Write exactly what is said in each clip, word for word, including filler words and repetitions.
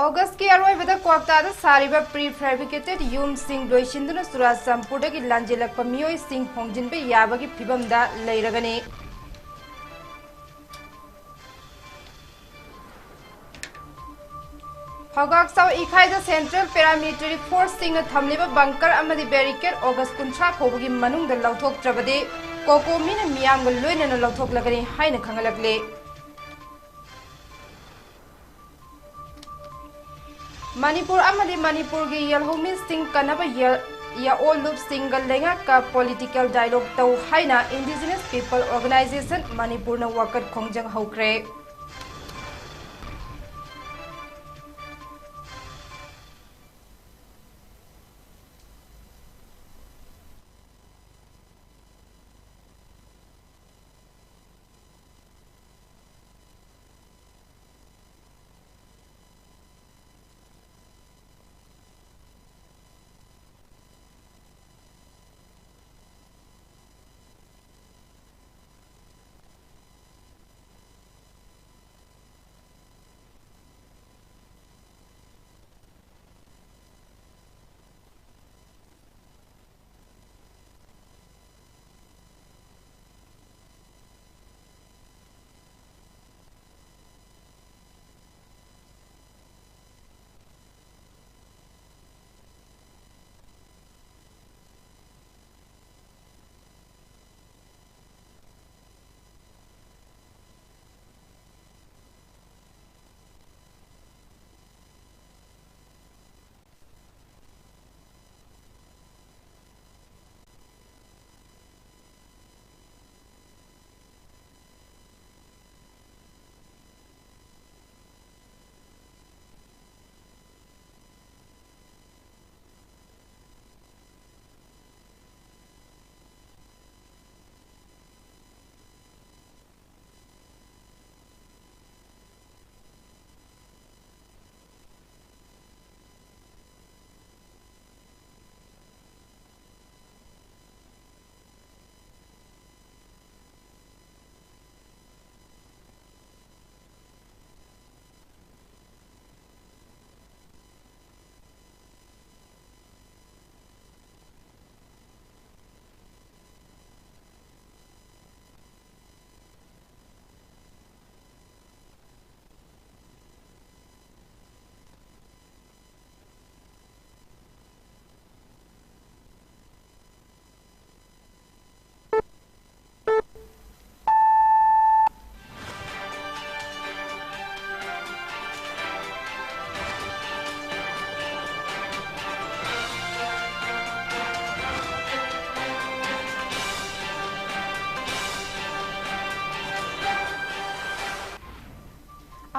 ꯑꯣꯒꯁꯀꯤ ꯑꯔꯣꯏꯕꯗ ꯀ꯭ꯋꯥꯛꯇꯥꯗ ꯁꯥꯔꯤꯕ pre fabricated ꯌꯨꯝꯁꯤꯡ ꯂꯣꯏꯁꯤꯟꯗꯨꯅ ꯆꯨꯔꯥꯆꯥꯟꯄꯨꯔꯗꯒꯤ ꯂꯥꯟꯖꯦꯜꯂꯛꯄ ꯃꯤꯑꯣꯏꯁꯤꯡ ꯍꯣꯡꯖꯤꯟꯕ ꯌꯥꯕꯒꯤ ꯐꯤꯕꯝꯗ ꯂꯩꯔꯒꯅꯤ꯫ ꯍꯧꯒꯥꯛꯆꯥꯎ ꯏꯈꯥꯏꯗ Central Paramilitary Forceꯁꯤꯡꯅ ꯊꯝꯂꯤꯕ bunker ꯑꯃꯗꯤ barricade ꯑꯣꯒꯁ ꯀꯨꯟꯊ꯭ꯔꯥ ꯐꯥꯎꯕꯒꯤ ꯃꯅꯨꯡꯗ ꯂꯧꯊꯣꯛꯇ꯭ꯔꯕꯗꯤ COCOMIꯅ ꯃꯤꯌꯥꯝꯒ ꯂꯣꯏꯅꯅ ꯂꯧꯊꯣꯛꯂꯒꯅꯤ ꯍꯥꯏꯅ ꯈꯪꯍꯜꯂꯛꯂꯤ꯫ ꯃꯅꯤꯄꯨꯔ ꯑꯃꯗꯤ ꯃꯅꯤꯄꯨꯔꯒꯤ ꯌꯦꯜꯍꯧꯃꯤꯁꯤꯡ ꯀꯟꯅꯕ ꯌꯦꯜ-, ꯌꯥꯑꯣꯟꯂꯨꯞꯁꯤꯡꯒ ꯂꯩꯉꯥꯛꯀ political dialogue ꯇꯧ ꯍꯥꯏꯅ Indigenous People Organisation ꯃꯅꯤꯄꯨꯔꯅ ꯋꯥꯀꯠ ꯈꯣꯡꯖꯪ ꯍꯧꯈ꯭ꯔꯦ꯫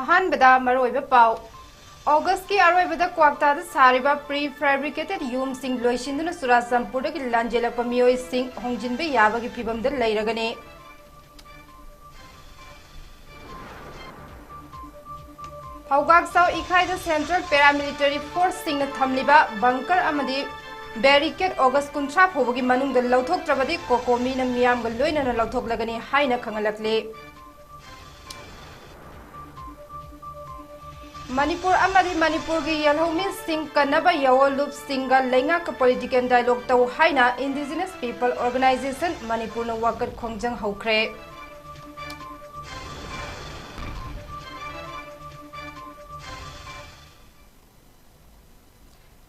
ꯑꯍꯥꯟꯕꯗ ꯃꯔꯨꯑꯣꯏꯕ ꯄꯥꯎ꯫ ꯑꯣꯒꯁꯀꯤ ꯑꯔꯣꯏꯕꯗ ꯀ꯭ꯋꯥꯛꯇꯥꯗ ꯁꯥꯔꯤꯕ pre fabricated ꯌꯨꯝꯁꯤꯡ ꯂꯣꯏꯁꯤꯟꯗꯨꯅ ꯆꯨꯔꯥꯆꯥꯟꯄꯨꯔꯗꯒꯤ ꯂꯥꯟꯖꯦꯜꯂꯛꯄ ꯃꯤꯑꯣꯏꯁꯤꯡ ꯍꯣꯡꯖꯤꯟꯕ ꯌꯥꯕꯒꯤ ꯐꯤꯚꯝꯗ ꯂꯩꯔꯒꯅꯤ꯫ ꯐꯧꯒꯥꯛꯆꯥꯎ ꯏꯈꯥꯏꯗ central paramilitary forceꯁꯤꯡꯅ ꯊꯝꯂꯤꯕ bunker ꯑꯃꯗꯤ barricade ꯑꯣꯒꯁ ꯀꯨꯟꯊ꯭ꯔꯥ ꯐꯥꯎꯕꯒꯤ ꯃꯅꯨꯡꯗ ꯂꯧꯊꯣꯛꯇ꯭ꯔꯕꯗꯤ COCOMIꯅ ꯃꯤꯌꯥꯝꯒ ꯂꯣꯏꯅꯅ ꯂꯧꯊꯣꯛꯂꯒꯅꯤ ꯍꯥꯏꯅ ꯈꯪꯍꯜꯂꯛꯂꯤ꯫ ꯃꯅꯤꯄꯨꯔ ꯑꯃꯗꯤ ꯃꯅꯤꯄꯨꯔꯒꯤ ꯌꯦꯜꯍꯧꯃꯤꯁꯤꯡ ꯀꯟꯅꯕ ꯌꯥꯑꯣꯟ ꯂꯨꯞꯁꯤꯡꯒ ꯂꯩꯉꯥꯛꯀ political dialogue ꯇꯧ ꯍꯥꯏꯅ Indigenous People Organisation ꯃꯅꯤꯄꯨꯔꯅ ꯋꯥꯀꯠ ꯈꯣꯡꯖꯪ ꯍꯧꯈ꯭ꯔꯦ꯫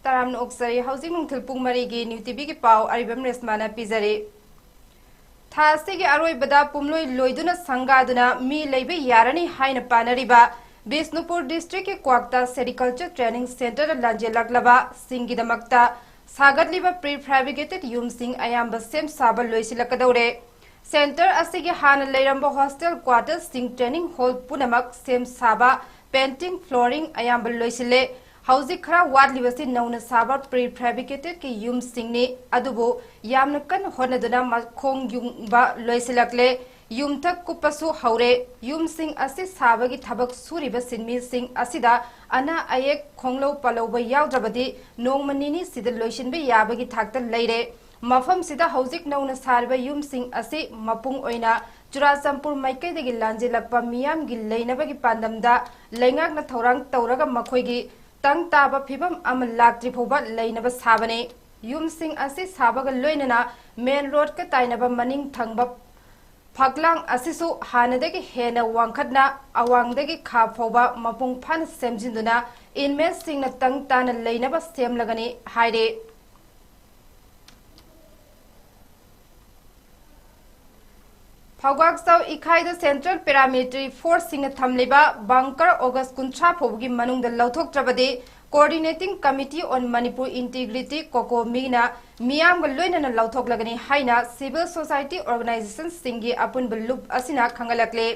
ꯇꯔꯥꯝꯅ ꯑꯣꯛꯆꯔꯤ꯫ ꯍꯧꯖꯤꯛ ꯅꯨꯡꯊꯤꯜ ꯄꯨꯡ ꯃꯔꯤꯒꯤ New TVꯒꯤ ꯄꯥꯎ ꯑꯔꯤꯕꯝ ꯔꯦꯁꯃꯥꯅ ꯄꯤꯖꯔꯤ꯫ ꯊꯥ ꯑꯁꯤꯒꯤ ꯑꯔꯣꯏꯕꯗ ꯄꯨꯝꯂꯣꯏ ꯂꯣꯏꯗꯨꯅ ꯁꯪꯒꯥꯗꯨꯅ ꯃꯤ ꯂꯩꯕ ꯌꯥꯔꯅꯤ ꯍꯥꯏꯅ ꯄꯥꯅꯔꯤꯕ ꯕꯤꯁꯅꯨꯄꯨꯔ districtꯀꯤ ꯀ꯭ꯋꯥꯛꯇꯥ Sericulture Training Centreꯗ ꯂꯥꯟꯖꯦꯜꯂꯛꯂꯕꯁꯤꯡꯒꯤꯗꯃꯛꯇ ꯁꯥꯒꯠꯂꯤꯕ pre fabricated ꯌꯨꯝꯁꯤꯡ ꯑꯌꯥꯝꯕ ꯁꯦꯝ ꯁꯥꯕ ꯂꯣꯏꯁꯤꯜꯂꯛꯀꯗꯧꯔꯦ꯫ Centre ꯑꯁꯤꯒꯤ ꯍꯥꯟꯅ ꯂꯩꯔꯝꯕ hostel quartersꯁꯤꯡ, training hall ꯄꯨꯝꯅꯃꯛ ꯁꯦꯝ ꯁꯥꯕ, painting, flooring ꯑꯌꯥꯝꯕ ꯂꯣꯏꯁꯤꯜꯂꯦ꯫ ꯍꯧꯖꯤꯛ ꯈꯔ ꯋꯥꯠꯂꯤꯕꯁꯤ ꯅꯧꯅ ꯁꯥꯕ pre fabricatedꯀꯤ ꯌꯨꯝꯁꯤꯡꯅꯤ꯫ ꯑꯗꯨꯕꯨ ꯌꯥꯝꯅ ꯀꯟꯅ ꯍꯣꯠꯅꯗꯨꯅ ꯃꯈꯣꯡ ꯌꯨꯡꯕ ꯂꯣꯏꯁꯤꯜꯂꯛꯂꯦ꯫ ꯌꯨꯝꯊꯛ ꯀꯨꯞꯄꯁꯨ ꯍꯧꯔꯦ꯫ ꯌꯨꯝꯁꯤꯡ ꯑꯁꯤ ꯁꯥꯕꯒꯤ ꯊꯕꯛ ꯁꯨꯔꯤꯕ ꯁꯤꯟꯃꯤꯁꯤꯡ ꯑꯁꯤꯗ ꯑꯅꯥ ꯑꯌꯦꯛ, ꯈꯣꯡꯂꯧ ꯄꯥꯂꯧꯕ ꯌꯥꯎꯗ꯭ꯔꯕꯗꯤ ꯅꯣꯡꯃ ꯅꯤꯅꯤꯁꯤꯗ ꯂꯣꯏꯁꯤꯟꯕ ꯌꯥꯕꯒꯤ ꯊꯥꯛꯇ ꯂꯩꯔꯦ꯫ ꯃꯐꯝꯁꯤꯗ ꯍꯧꯖꯤꯛ ꯅꯧꯅ ꯁꯥꯔꯤꯕ ꯌꯨꯝꯁꯤꯡ ꯑꯁꯤ ꯃꯄꯨꯡ ꯑꯣꯏꯅ ꯆꯨꯔꯥꯆꯥꯟꯄꯨꯔ ꯃꯥꯏꯀꯩꯗꯒꯤ ꯂꯥꯟꯖꯦꯜꯂꯛꯄ ꯃꯤꯌꯥꯝꯒꯤ ꯂꯩꯅꯕꯒꯤ ꯄꯥꯟꯗꯝꯗ ꯂꯩꯉꯥꯛꯅ ꯊꯧꯔꯥꯡ ꯇꯧꯔꯒ ꯃꯈꯣꯏꯒꯤ ꯇꯪ ꯇꯥꯕ ꯐꯤꯕꯝ ꯑꯃ ꯂꯥꯛꯇ꯭ꯔꯤ ꯐꯥꯎꯕ ꯂꯩꯅꯕ ꯁꯥꯕꯅꯤ꯫ ꯌꯨꯝꯁꯤꯡ ꯑꯁꯤ ꯁꯥꯕꯒ ꯂꯣꯏꯅꯅ main roadꯀ ꯇꯥꯏꯅꯕ ꯃꯅꯤꯡ ꯊꯪꯕ ꯐꯛꯂꯥꯡ ꯑꯁꯤꯁꯨ ꯍꯥꯟꯅꯗꯒꯤ ꯍꯦꯟꯅ ꯋꯥꯡꯈꯠꯅ ꯑꯋꯥꯡꯗꯒꯤ ꯈꯥ ꯐꯥꯎꯕ ꯃꯄꯨꯡ ꯐꯥꯅ ꯁꯦꯝꯖꯤꯟꯗꯨꯅ inmateꯁꯤꯡꯅ ꯇꯪ ꯇꯥꯅ ꯂꯩꯅꯕ ꯁꯦꯝꯂꯒꯅꯤ ꯍꯥꯏꯔꯤ꯫ ꯐꯧꯒꯥꯛꯆꯥꯎ ꯏꯈꯥꯏꯗ central paramilitary forceꯁꯤꯡꯅ ꯊꯝꯂꯤꯕ bunker ꯑꯣꯒꯁ ꯀꯨꯟꯊ꯭ꯔꯥ ꯐꯥꯎꯕꯒꯤ ꯃꯅꯨꯡꯗ ꯂꯧꯊꯣꯛꯇ꯭ꯔꯕꯗꯤ Coordinating Committee on Manipur Integrity, COCOMIꯅ ꯃꯤꯌꯥꯝꯒ ꯂꯣꯏꯅꯅ ꯂꯧꯊꯣꯛꯂꯒꯅꯤ ꯍꯥꯏꯅ civil society organisationꯁꯤꯡꯒꯤ ꯑꯄꯨꯟꯕ ꯂꯨꯞ ꯑꯁꯤꯅ ꯈꯪꯍꯜꯂꯛꯂꯤ꯫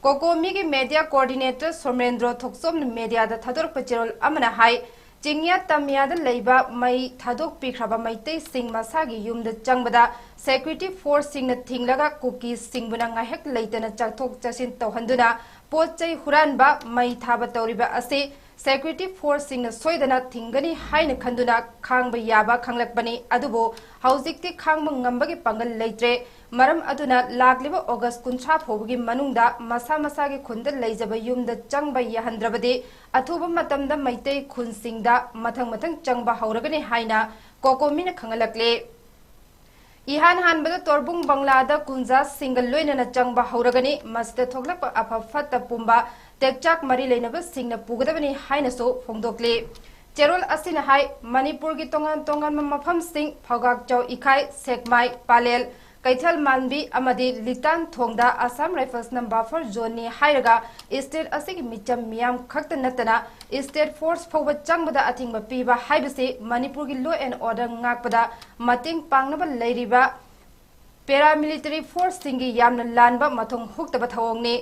ꯀꯣꯀꯣꯃꯤꯒꯤ ꯃꯦꯗꯤꯌꯥ ꯀꯣꯑꯣꯔꯗꯤꯅꯦꯇꯔ ꯁꯣꯃꯦꯟꯗ꯭ꯔꯣ ꯊꯣꯛꯆꯣꯝꯅ ꯃꯦꯗꯤꯌꯥꯗ ꯊꯥꯗꯣꯔꯛꯄ ꯆꯦꯔꯣꯜ ꯑꯃꯅ ꯍꯥꯏ, ꯆꯤꯡꯌꯥ ꯇꯝꯌꯥꯗ ꯂꯩꯕ ꯃꯩ ꯊꯥꯗꯣꯛꯄꯤꯈ꯭ꯔꯕ ꯃꯩꯇꯩꯁꯤꯡ ꯃꯁꯥꯒꯤ ꯌꯨꯝꯗ ꯆꯪꯕꯗ ꯁꯦꯀ꯭ꯌꯨꯔꯤꯇꯤ ꯐꯣꯔꯁꯁꯤꯡꯅ ꯊꯤꯡꯂꯒ ꯀꯨꯀꯤꯁꯤꯡꯕꯨꯅ ꯉꯥꯏꯍꯥꯛ ꯂꯩꯇꯅ ꯆꯠꯊꯣꯛ ꯆꯠꯁꯤꯟ ꯇꯧꯍꯟꯗꯨꯅ ꯄꯣꯠ ꯆꯩ ꯍꯨꯔꯥꯟꯕ, ꯃꯩ ꯊꯥꯕ ꯇꯧꯔꯤꯕ ꯑꯁꯤ ꯁꯦꯀ꯭ꯌꯨꯔꯤꯇꯤ ꯐꯣꯔꯁꯁꯤꯡꯅ ꯁꯣꯏꯗꯅ ꯊꯤꯡꯒꯅꯤ ꯍꯥꯏꯅ ꯈꯟꯗꯨꯅ ꯈꯥꯡꯕ ꯌꯥꯕ ꯈꯪꯂꯛꯄꯅꯤ꯫ ꯑꯗꯨꯕꯨ ꯍꯧꯖꯤꯛꯇꯤ ꯈꯥꯡꯕ ꯉꯝꯕꯒꯤ ꯄꯥꯡꯒꯜ ꯂꯩꯇ꯭ꯔꯦ꯫ ꯃꯔꯝ ꯑꯗꯨꯅ ꯂꯥꯛꯂꯤꯕ ꯑꯣꯒꯁ ꯀꯨꯟꯊ꯭ꯔꯥ ꯐꯥꯎꯕꯒꯤ ꯃꯅꯨꯡꯗ ꯃꯁꯥ ꯃꯁꯥꯒꯤ ꯈꯨꯟꯗ ꯂꯩꯖꯕ ꯌꯨꯝꯗ ꯆꯪꯕ ꯌꯥꯍꯟꯗ꯭ꯔꯕꯗꯤ ꯑꯊꯨꯕ ꯃꯇꯝꯗ ꯃꯩꯇꯩ ꯈꯨꯟꯁꯤꯡꯗ ꯃꯊꯪ ꯃꯊꯪ ꯆꯪꯕ ꯍꯧꯔꯒꯅꯤ ꯍꯥꯏꯅ ꯀꯣꯀꯣꯃꯤꯅ ꯈꯪꯍꯜꯂꯛꯂꯤ꯫ ꯏꯍꯥꯟ ꯍꯥꯟꯕꯗ ꯇꯣꯔꯕꯨꯡ ꯕꯪꯂꯥꯗ ꯀꯨꯟꯖꯥꯁꯤꯡꯒ ꯂꯣꯏꯅꯅ ꯆꯪꯕ ꯍꯧꯔꯒꯅꯤ꯫ ꯃꯁꯤꯗ ꯊꯣꯛꯂꯛꯄ ꯑꯐ ꯐꯠꯇ ꯄꯨꯝꯕ ꯇꯦꯛꯆꯥꯛ ꯃꯔꯤ ꯂꯩꯅꯕꯁꯤꯡꯅ ꯄꯨꯒꯗꯕꯅꯤ ꯍꯥꯏꯅꯁꯨ ꯐꯣꯡꯗꯣꯛꯂꯤ꯫ ꯆꯦꯔꯣꯜ ꯑꯁꯤꯅ ꯍꯥꯏ, ꯃꯅꯤꯄꯨꯔꯒꯤ ꯇꯣꯉꯥꯟ ꯇꯣꯉꯥꯟꯕ ꯃꯐꯝꯁꯤꯡ ꯐꯧꯒꯥꯛꯆꯥꯎ ꯏꯈꯥꯏ, ꯁꯦꯛꯃꯥꯏ, ꯄꯥꯂꯦꯜ, ꯀꯩꯊꯦꯜ ꯃꯥꯟꯕꯤ ꯑꯃꯗꯤ ꯂꯤꯇꯥꯟ ꯊꯣꯡꯗ ꯑꯁꯥꯝ ꯔꯥꯏꯐꯜꯁꯅ ꯕꯐꯔ ꯖꯣꯟꯅꯤ ꯍꯥꯏꯔꯒ ꯏꯁꯇꯦꯠ ꯑꯁꯤꯒꯤ ꯃꯤꯆꯝ ꯃꯤꯌꯥꯝ ꯈꯛꯇ ꯅꯠꯇꯅ ꯏꯁꯇꯦꯠ ꯐꯣꯔꯁ ꯐꯥꯎꯕ ꯆꯪꯕꯗ ꯑꯊꯤꯡꯕ ꯄꯤꯕ ꯍꯥꯏꯕꯁꯤ ꯃꯅꯤꯄꯨꯔꯒꯤ law and order ꯉꯥꯛꯄꯗ ꯃꯇꯦꯡ ꯄꯥꯡꯅꯕ ꯂꯩꯔꯤꯕ ꯄꯦꯔꯥꯃꯤꯂꯤꯇꯔꯤ ꯐꯣꯔꯁꯁꯤꯡꯒꯤ ꯌꯥꯝꯅ ꯂꯥꯟꯕ ꯃꯊꯣꯡ ꯍꯨꯛꯇꯕ ꯊꯧꯑꯣꯡꯅꯤ꯫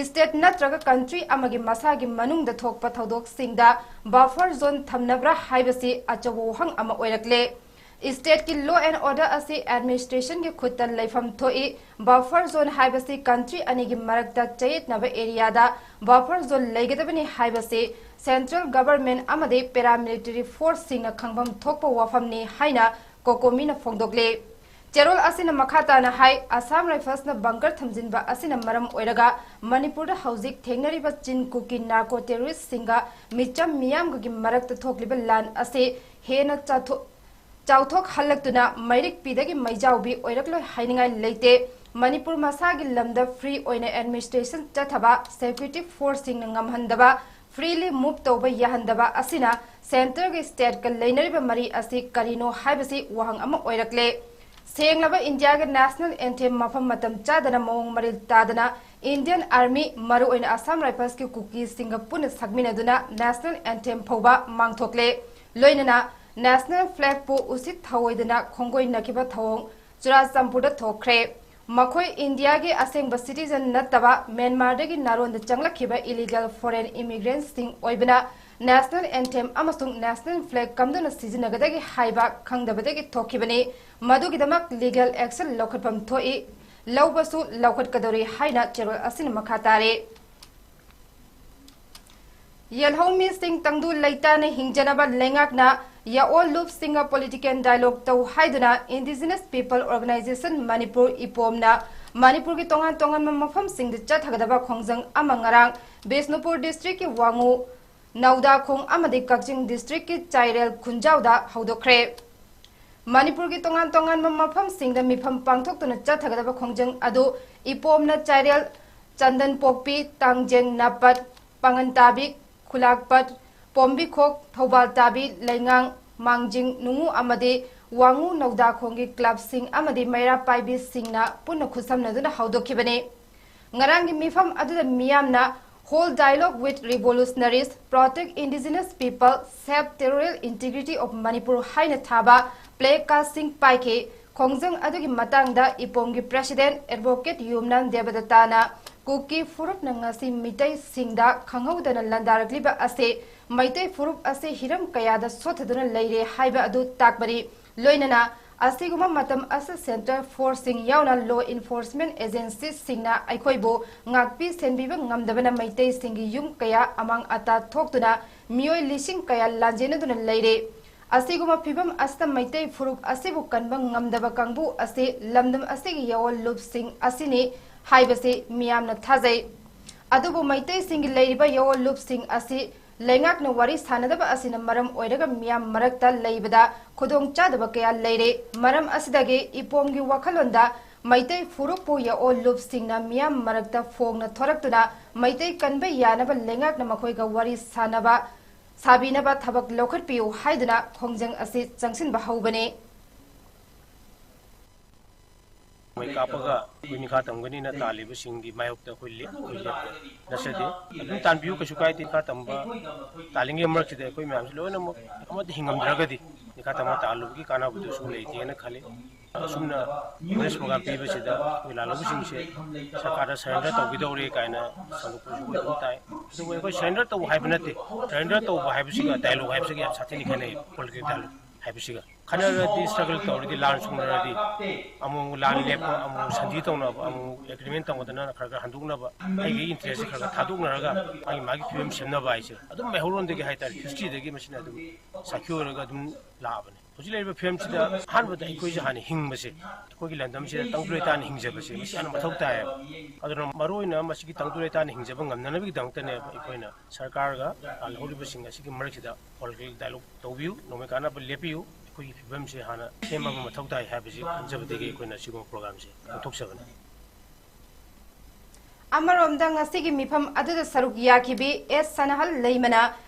ꯏꯁꯇꯦꯠ ꯅꯠꯇ꯭ꯔꯒ ꯀꯟꯇ꯭ꯔꯤ ꯑꯃꯒꯤ ꯃꯁꯥꯒꯤ ꯃꯅꯨꯡꯗ ꯊꯣꯛꯄ ꯊꯧꯗꯣꯛꯁꯤꯡꯗ ꯕꯐꯔ ꯖꯣꯟ ꯊꯝꯅꯕ꯭ꯔꯥ ꯍꯥꯏꯕꯁꯤ ꯑꯆꯧꯕ ꯋꯥꯍꯪ ꯑꯃ ꯑꯣꯏꯔꯛꯂꯦ꯫ ꯏꯁꯇꯦꯠꯀꯤ law and order ꯑꯁꯤ ꯑꯦꯗꯃꯤꯅꯤꯁꯇ꯭ꯔꯦꯁꯟꯒꯤ ꯈꯨꯠꯇ ꯂꯩꯐꯝ ꯊꯣꯛꯏ꯫ ꯕꯐꯔ ꯖꯣꯟ ꯍꯥꯏꯕꯁꯤ ꯀꯟꯇ꯭ꯔꯤ ꯑꯅꯤꯒꯤ ꯃꯔꯛꯇ ꯆꯌꯦꯠꯅꯕ ꯑꯦꯔꯤꯌꯥꯗ ꯕꯐꯔ ꯖꯣꯟ ꯂꯩꯒꯗꯕꯅꯤ ꯍꯥꯏꯕꯁꯤ ꯁꯦꯟꯇ꯭ꯔꯦꯜ ꯒꯚꯔꯟꯃꯦꯟꯠ ꯑꯃꯗꯤ ꯄꯦꯔꯥꯃꯤꯂꯤꯇꯔꯤ ꯐꯣꯔꯁꯁꯤꯡꯅ ꯈꯪꯐꯝ ꯊꯣꯛꯄ ꯋꯥꯐꯝꯅꯤ ꯍꯥꯏꯅ ꯀꯣꯀꯣꯃꯤꯅ ꯐꯣꯡꯗꯣꯛꯂꯤ꯫ ꯆꯦꯔꯣꯜ ꯑꯁꯤꯅ ꯃꯈꯥ ꯇꯥꯅ ꯍꯥꯏ, ꯑꯁꯥꯝ ꯔꯥꯏꯐꯜꯁꯅ ꯕꯪꯀꯔ ꯊꯝꯖꯤꯟꯕ ꯑꯁꯤꯅ ꯃꯔꯝ ꯑꯣꯏꯔꯒ ꯃꯅꯤꯄꯨꯔꯗ ꯍꯧꯖꯤꯛ ꯊꯦꯡꯅꯔꯤꯕ ꯆꯤꯟ ꯀꯨꯀꯤ ꯅꯥꯔꯀꯣ ꯇꯦꯔꯣꯔꯤꯁ꯭ꯠꯁꯤꯡꯒ ꯃꯤꯆꯝ ꯃꯤꯌꯥꯝꯒꯒꯤ ꯃꯔꯛꯇ ꯊꯣꯛꯂꯤꯕ ꯂꯥꯟ ꯑꯁꯤ ꯍꯦꯟꯅ ꯆꯥꯊꯣꯛ-, ꯆꯥꯎꯊꯣꯛꯍꯜꯂꯛꯇꯨꯅ ꯃꯩꯔꯤꯛꯄꯤꯗꯒꯤ ꯃꯩꯖꯥꯎꯕꯤ ꯑꯣꯏꯔꯛꯂꯣꯏ ꯍꯥꯏꯅꯤꯡꯉꯥꯏ ꯂꯩꯇꯦ꯫ ꯃꯅꯤꯄꯨꯔ ꯃꯁꯥꯒꯤ ꯂꯝꯗ ꯐ꯭ꯔꯤ ꯑꯣꯏꯅ ꯑꯦꯗꯃꯤꯅꯤꯁꯇ꯭ꯔꯦꯁꯟ ꯆꯠꯊꯕ ꯁꯦꯀ꯭ꯌꯨꯔꯤꯇꯤ ꯐꯣꯔꯁꯁꯤꯡꯅ ꯉꯝꯍꯟꯗꯕ, ꯐ꯭ꯔꯤꯂꯤ ꯃꯨꯚ ꯇꯧꯕ ꯌꯥꯍꯟꯗꯕ ꯑꯁꯤꯅ ꯁꯦꯟꯇꯔꯒꯤ ꯁ꯭ꯇꯦꯠꯀ ꯂꯩꯅꯔꯤꯕ ꯃꯔꯤ ꯑꯁꯤ ꯀꯔꯤꯅꯣ ꯍꯥꯏꯕꯁꯤ ꯋꯥꯍꯪ ꯑꯃ ꯑꯣꯏꯔꯛꯂꯦ꯫ ꯁꯦꯡꯂꯕ ꯏꯟꯗꯤꯌꯥꯒꯤ ꯅꯦꯁꯅꯦꯜ ꯑꯦꯟꯊꯦꯝ ꯃꯐꯝ ꯃꯇꯝ ꯆꯥꯗꯅ ꯃꯑꯣꯡ ꯃꯔꯤꯜ ꯇꯥꯗꯅ ꯏꯟꯗꯤꯌꯟ ꯑꯥꯔꯃꯤ, ꯃꯔꯨꯑꯣꯏꯅ ꯑꯁꯥꯝ ꯔꯥꯏꯐꯜꯁꯀꯤ ꯀꯨꯀꯤꯁꯤꯡꯒ ꯄꯨꯟꯅ ꯁꯛꯃꯤꯟꯅꯗꯨꯅ ꯅꯦꯁꯅꯦꯜ ꯑꯦꯟꯊꯦꯝ ꯐꯥꯎꯕ ꯃꯥꯡꯊꯣꯛꯂꯦ꯫ ꯂꯣꯏꯅꯅ ꯅꯦꯁꯅꯦꯜ ꯐ꯭ꯂꯦꯒꯄꯨ ꯎꯁꯤꯠ ꯊꯑꯣꯏꯗꯅ ꯈꯣꯡꯒꯣꯏꯅꯈꯤꯕ ꯊꯧꯑꯣꯡ ꯆꯨꯔꯥꯆꯥꯟꯄꯨꯔꯗ ꯊꯣꯛꯈ꯭ꯔꯦ꯫ ꯃꯈꯣꯏ ꯏꯟꯗꯤꯌꯥꯒꯤ ꯑꯁꯦꯡꯕ citizen ꯅꯠꯇꯕ ꯃ꯭ꯌꯥꯟꯃꯥꯔꯗꯒꯤ ꯅꯥꯔꯣꯟꯗ ꯆꯪꯂꯛꯈꯤꯕ illegal foreign immigrantꯁꯤꯡ ꯑꯣꯏꯕꯅ national anthem ꯑꯃꯁꯨꯡ national flag ꯀꯝꯗꯨꯅ ꯁꯤꯖꯤꯟꯅꯒꯗꯒꯦ ꯍꯥꯏꯕ ꯈꯪꯗꯕꯗꯒꯤ ꯊꯣꯛꯈꯤꯕꯅꯤ꯫ ꯃꯗꯨꯒꯤꯗꯃꯛ legal action ꯂꯧꯈꯠꯐꯝ ꯊꯣꯛꯏ, ꯂꯧꯕꯁꯨ ꯂꯧꯈꯠꯀꯗꯧꯔꯤ ꯍꯥꯏꯅ ꯆꯦꯔꯣꯜ ꯑꯁꯤꯅ ꯃꯈꯥ ꯇꯥꯔꯤ꯫ ꯌꯦꯜꯍꯧꯃꯤꯁꯤꯡ ꯇꯪꯗꯨ ꯂꯩꯇꯥꯅ ꯍꯤꯡꯖꯅꯕ ꯂꯩꯉꯥꯛꯅ ꯌꯥꯑꯣꯜ ꯂꯨꯞꯁꯤꯡꯒ political dialogue ꯇꯧ ꯍꯥꯏꯗꯨꯅ Indigenous People Organisation ꯃꯅꯤꯄꯨꯔ ꯏꯄꯣꯝꯅ ꯃꯅꯤꯄꯨꯔꯒꯤ ꯇꯣꯉꯥꯟ ꯇꯣꯉꯥꯟꯕ ꯃꯐꯝꯁꯤꯡꯗ ꯆꯠꯊꯒꯗꯕ ꯈꯣꯡꯖꯪ ꯑꯃ ꯉꯔꯥꯡ ꯕꯤꯁꯅꯨꯄꯨꯔ districtꯀꯤ ꯋꯥꯉꯨ ꯅꯧꯗꯥꯈꯣꯡ ꯑꯃꯗꯤ ꯀꯛꯆꯤꯡ districtꯀꯤ ꯆꯥꯏꯔꯦꯜ ꯈꯨꯟꯖꯥꯎꯗ ꯍꯧꯗꯣꯛꯈ꯭ꯔꯦ꯫ ꯃꯅꯤꯄꯨꯔꯒꯤ ꯇꯣꯉꯥꯟ ꯇꯣꯉꯥꯟꯕ ꯃꯐꯝꯁꯤꯡꯗ ꯃꯤꯐꯝ ꯄꯥꯡꯊꯣꯛꯇꯨꯅ ꯆꯠꯊꯒꯗꯕ ꯈꯣꯡꯖꯪ ꯑꯗꯨ ꯏꯄꯣꯝꯅ ꯆꯥꯏꯔꯦꯜ, ꯆꯟꯗꯟꯄꯣꯛꯄꯤ, ꯇꯥꯡꯖꯦꯡ ꯅꯥꯄꯠ, ꯄꯥꯉꯟ ꯇꯥꯕꯤ, ꯈꯨꯂꯥꯛꯄꯠ, ꯄꯣꯝꯕꯤꯈꯣꯛ, ꯊꯧꯕꯥꯜ ꯇꯥꯕꯤ, ꯂꯩꯉꯥꯡ, ꯃꯥꯡꯖꯤꯡ ꯅꯨꯡꯉꯨ ꯑꯃꯗꯤ ꯋꯥꯉꯨ ꯅꯧꯗꯥꯈꯣꯡꯒꯤ clubꯁꯤꯡ ꯑꯃꯗꯤ ꯃꯩꯔꯥ ꯄꯥꯏꯕꯤꯁꯤꯡꯅ ꯄꯨꯟꯅ ꯈꯨꯠꯁꯝꯅꯗꯨꯅ ꯍꯧꯗꯣꯛꯈꯤꯕꯅꯤ꯫ ꯉꯔꯥꯡꯒꯤ ꯃꯤꯐꯝ ꯑꯗꯨꯗ ꯃꯤꯌꯥꯝꯅ Hold dialogue with revolutionaries, protect indigenous people, save territorial integrity of Manipur ꯍꯥꯏꯅ ꯊꯥꯕ placardꯁꯤꯡ ꯄꯥꯏꯈꯤ꯫ ꯈꯣꯡꯖꯪ ꯑꯗꯨꯒꯤ ꯃꯇꯥꯡꯗ ꯏꯄꯣꯝꯒꯤ president advocate ꯌꯨꯝꯅꯥꯝ ꯗꯦꯕꯗꯠꯇꯥꯅ ꯀꯨꯀꯤ ꯐꯨꯔꯨꯞꯅ ꯉꯁꯤ ꯃꯤꯇꯩꯁꯤꯡꯗ ꯈꯪꯍꯧꯗꯅ ꯂꯥꯟꯗꯥꯔꯛꯂꯤꯕ ꯑꯁꯤ ꯃꯩꯇꯩ ꯐꯨꯔꯨꯞ ꯑꯁꯤ ꯍꯤꯔꯝ ꯀꯌꯥꯗ ꯁꯣꯠꯊꯗꯨꯅ ꯂꯩꯔꯦ ꯍꯥꯏꯕ ꯑꯗꯨ ꯇꯥꯛꯄꯅꯤ꯫ ꯂꯣꯏꯅꯅ ꯑꯁꯤꯒꯨꯝꯕ ꯃꯇꯝ ꯑꯁꯤ central forceꯁꯤꯡ ꯌꯥꯎꯅ law enforcement agencyꯁꯤꯡꯅ ꯑꯩꯈꯣꯏꯕꯨ ꯉꯥꯛꯄꯤ ꯁꯦꯟꯕꯤꯕ ꯉꯝꯗꯕꯅ ꯃꯩꯇꯩꯁꯤꯡꯒꯤ ꯌꯨꯝ ꯀꯌꯥ ꯑꯃꯥꯡ ꯑꯇꯥ ꯊꯣꯛꯇꯨꯅ ꯃꯤꯑꯣꯏ ꯂꯤꯁꯤꯡ ꯀꯌꯥ ꯂꯥꯟꯖꯦꯟꯅꯗꯨꯅ ꯂꯩꯔꯦ꯫ ꯑꯁꯤꯒꯨꯝꯕ ꯐꯤꯚꯝ ꯑꯁꯤꯗ ꯃꯩꯇꯩ ꯐꯨꯔꯨꯞ ꯑꯁꯤꯕꯨ ꯀꯟꯕ ꯉꯝꯗꯕ ꯀꯥꯡꯕꯨ ꯑꯁꯤ ꯂꯝꯗꯝ ꯑꯁꯤꯒꯤ ꯌꯥꯑꯣꯟ ꯂꯨꯞꯁꯤꯡ ꯑꯁꯤꯅꯤ ꯍꯥꯏꯕꯁꯤ ꯃꯤꯌꯥꯝꯅ ꯊꯥꯖꯩ꯫ ꯑꯗꯨꯕꯨ ꯃꯩꯇꯩꯁꯤꯡꯒꯤ ꯂꯩꯔꯤꯕ ꯌꯥꯑꯣꯟ ꯂꯨꯞꯁꯤꯡ ꯑꯁꯤ ꯂꯩꯉꯥꯛꯅ ꯋꯥꯔꯤ ꯁꯥꯅꯗꯕ ꯑꯁꯤꯅ ꯃꯔꯝ ꯑꯣꯏꯔꯒ ꯃꯤꯌꯥꯝ ꯃꯔꯛꯇ ꯂꯩꯕꯗ ꯈꯨꯗꯣꯡꯆꯥꯗꯕ ꯀꯌꯥ ꯂꯩꯔꯦ꯫ ꯃꯔꯝ ꯑꯁꯤꯗꯒꯤ ꯏꯄꯣꯝꯒꯤ ꯋꯥꯈꯜꯂꯣꯟꯗ ꯃꯩꯇꯩ ꯐꯨꯔꯨꯞꯄꯨ ꯌꯥꯑꯣꯟ ꯂꯨꯞꯁꯤꯡꯅ ꯃꯤꯌꯥꯝ ꯃꯔꯛꯇ ꯐꯣꯡꯅ ꯊꯣꯔꯛꯇꯨꯅ ꯃꯩꯇꯩ ꯀꯟꯕ ꯌꯥꯅꯕ ꯂꯩꯉꯥꯛꯅ ꯃꯈꯣꯏꯒ ꯋꯥꯔꯤ ꯁꯥꯅꯕ, ꯁꯥꯕꯤꯅꯕ ꯊꯕꯛ ꯂꯧꯈꯠꯄꯤꯌꯨ ꯍꯥꯏꯗꯨꯅ ꯈꯣꯡꯖꯪ ꯑꯁꯤ ꯆꯪꯁꯤꯟꯕ ꯍꯧꯕꯅꯤ꯫ ꯃꯩ ꯀꯥꯞꯄꯒ ꯑꯩꯈꯣꯏ ꯅꯤꯡꯈꯥ ꯇꯝꯒꯅꯤꯅ ꯇꯥꯜꯂꯤꯕꯁꯤꯡꯒꯤ ꯃꯥꯌꯣꯛꯇ ꯑꯩꯈꯣꯏ ꯂꯦꯞ-, ꯑꯩꯈꯣꯏ ꯂꯦꯞꯄ ꯅꯠꯆꯗꯦ꯫ ꯑꯗꯨꯝ ꯇꯥꯟꯕꯤꯌꯨ, ꯀꯩꯁꯨ ꯀꯥꯏꯗꯦ꯫ ꯅꯤꯡꯈꯥ ꯇꯝꯕ ꯇꯥꯜꯂꯤꯉꯩ ꯃꯔꯛꯁꯤꯗ ꯑꯩꯈꯣꯏ ꯃꯌꯥꯝꯁꯤ ꯂꯣꯏꯅꯃꯛ ꯑꯃꯠꯇ ꯍꯤꯡꯉꯝꯗ꯭ꯔꯒꯗꯤ ꯇꯃꯥ ꯇꯥꯜꯂꯨꯕꯒꯤ ꯀꯥꯟꯅꯕꯗꯨꯁꯨ ꯂꯩꯇꯦꯅ ꯈꯜꯂꯤ꯫ ꯑꯁꯨꯝꯅ ꯑꯦꯋꯦꯔꯅꯦꯁ ꯄ꯭ꯔꯣꯒ꯭ꯔꯥꯝ ꯄꯤꯕꯁꯤꯗ ꯑꯩꯈꯣꯏ ꯂꯥꯜꯍꯧꯕꯁꯤꯡꯁꯦ ꯁꯔꯀꯥꯔꯗ ꯁꯔꯦꯟꯗꯔ ꯇꯧꯈꯤꯗꯧꯔꯦ ꯀꯥꯏꯅ ꯁꯟꯗꯣꯛꯄꯁꯨ ꯑꯗꯨꯝ ꯇꯥꯏ꯫ ꯑꯗꯨꯕꯨ ꯑꯩꯈꯣꯏ ꯁꯔꯦꯟꯗꯔ ꯇꯧꯕ ꯍꯥꯏꯕ ꯅꯠꯇꯦ꯫ ꯁꯔꯦꯟꯗꯔ ꯇꯧꯕ ꯍꯥꯏꯕꯁꯤꯒ ꯗꯥꯏꯂꯣꯒ ꯍꯥꯏꯕꯁꯤꯒ ꯌꯥꯝ ꯁꯥꯊꯤꯅ ꯈꯦꯠꯅꯩ꯫ ꯄꯣꯂꯤꯇꯤꯀꯦꯜ ꯗꯥꯏꯂꯣꯒ ꯍꯥꯏꯕꯁꯤꯒ ꯈꯟꯅꯔꯗꯤ, ꯁ꯭ꯇ꯭ꯔꯒꯜ ꯇꯧꯔꯗꯤ, ꯂꯥꯟ ꯁꯣꯛꯅꯔꯗꯤ, ꯑꯃꯨꯛ ꯂꯥꯟ ꯂꯦꯞꯄ, ꯑꯃꯨꯛ ꯁꯟꯙꯤ ꯇꯧꯅꯕ, ꯑꯃꯨꯛ ꯑꯦꯒ꯭ꯔꯤꯃꯦꯟ ꯇꯧꯅꯗꯅ ꯈꯔ ꯈꯔ ꯍꯟꯗꯣꯛꯅꯕ, ꯑꯩꯒꯤ ꯏꯟꯇꯔꯦꯁꯁꯦ ꯈꯔ ꯈꯔ ꯊꯥꯗꯣꯛꯅꯔꯒ ꯃꯥꯒꯤ ꯃꯥꯒꯤ ꯐꯤꯕꯝ ꯁꯦꯝꯅꯕ ꯍꯥꯏꯁꯦ ꯑꯗꯨꯝ ꯃꯩꯍꯧꯔꯣꯟꯗꯒꯤ ꯍꯥꯏꯇꯥꯔꯦ, ꯍꯤꯁꯇ꯭ꯔꯤꯗꯒꯤ ꯃꯁꯤꯅ ꯑꯗꯨꯝ ꯁꯥꯈꯤ ꯑꯣꯏꯔꯒ ꯑꯗꯨꯝ ꯂꯥꯛꯑꯕꯅꯤ꯫ ꯍꯧꯖꯤꯛ ꯂꯩꯔꯤꯕ ꯐꯤꯕꯝꯁꯤꯗ ꯑꯍꯥꯟꯕꯗ ꯑꯩꯈꯣꯏꯁꯦ ꯍꯥꯟꯅ ꯍꯤꯡꯕꯁꯦ, ꯑꯩꯈꯣꯏꯒꯤ ꯂꯝꯗꯝꯁꯤꯗ ꯇꯪꯗꯨ ꯂꯩꯇꯥꯅ ꯍꯤꯡꯖꯕꯁꯦ ꯃꯁꯤ ꯌꯥꯝꯅ ꯃꯊꯧ ꯇꯥꯏꯌꯦꯕ꯫ ꯑꯗꯨꯅ ꯃꯔꯨꯑꯣꯏꯅ ꯃꯁꯤꯒꯤ ꯇꯪꯗꯨ ꯂꯩꯇꯥꯅ ꯍꯤꯡꯖꯕ ꯉꯝꯅꯅꯕꯒꯤꯗꯃꯛꯇꯅꯦꯕ ꯑꯩꯈꯣꯏꯅ ꯁꯔꯀꯥꯔꯒ ꯂꯥꯜꯍꯧꯔꯤꯕꯁꯤꯡ ꯑꯁꯤꯒꯤ ꯃꯔꯛꯁꯤꯗ ꯄꯣꯂꯤꯇꯤꯀꯦꯜ ꯗꯥꯏꯂꯣꯒ ꯇꯧꯕꯤꯌꯨ, ꯅꯣꯡꯃꯩ ꯀꯥꯟꯅꯕ ꯂꯦꯞꯄꯤꯌꯨ, ꯑꯩꯈꯣꯏꯒꯤ ꯐꯤꯕꯝꯁꯦ ꯍꯥꯟꯅ ꯁꯦꯝꯕ ꯑꯃ ꯃꯊꯧ ꯇꯥꯏ ꯍꯥꯏꯕꯁꯤ ꯈꯟꯖꯕꯗꯒꯤ ꯑꯩꯈꯣꯏꯅ ꯁꯤꯒꯨꯝꯕ ꯄ꯭ꯔꯣꯒ꯭ꯔꯥꯝꯁꯦ ꯄꯥꯡꯊꯣꯛꯆꯕꯅꯤ꯫ ꯑꯃꯔꯣꯝꯗ ꯉꯁꯤꯒꯤ ꯃꯤꯐꯝ ꯑꯗꯨꯗ ꯁꯔꯨꯛ ꯌꯥꯈꯤꯕꯤ ꯑꯦꯁ ꯁꯅꯥꯍꯜ ꯂꯩꯃꯅ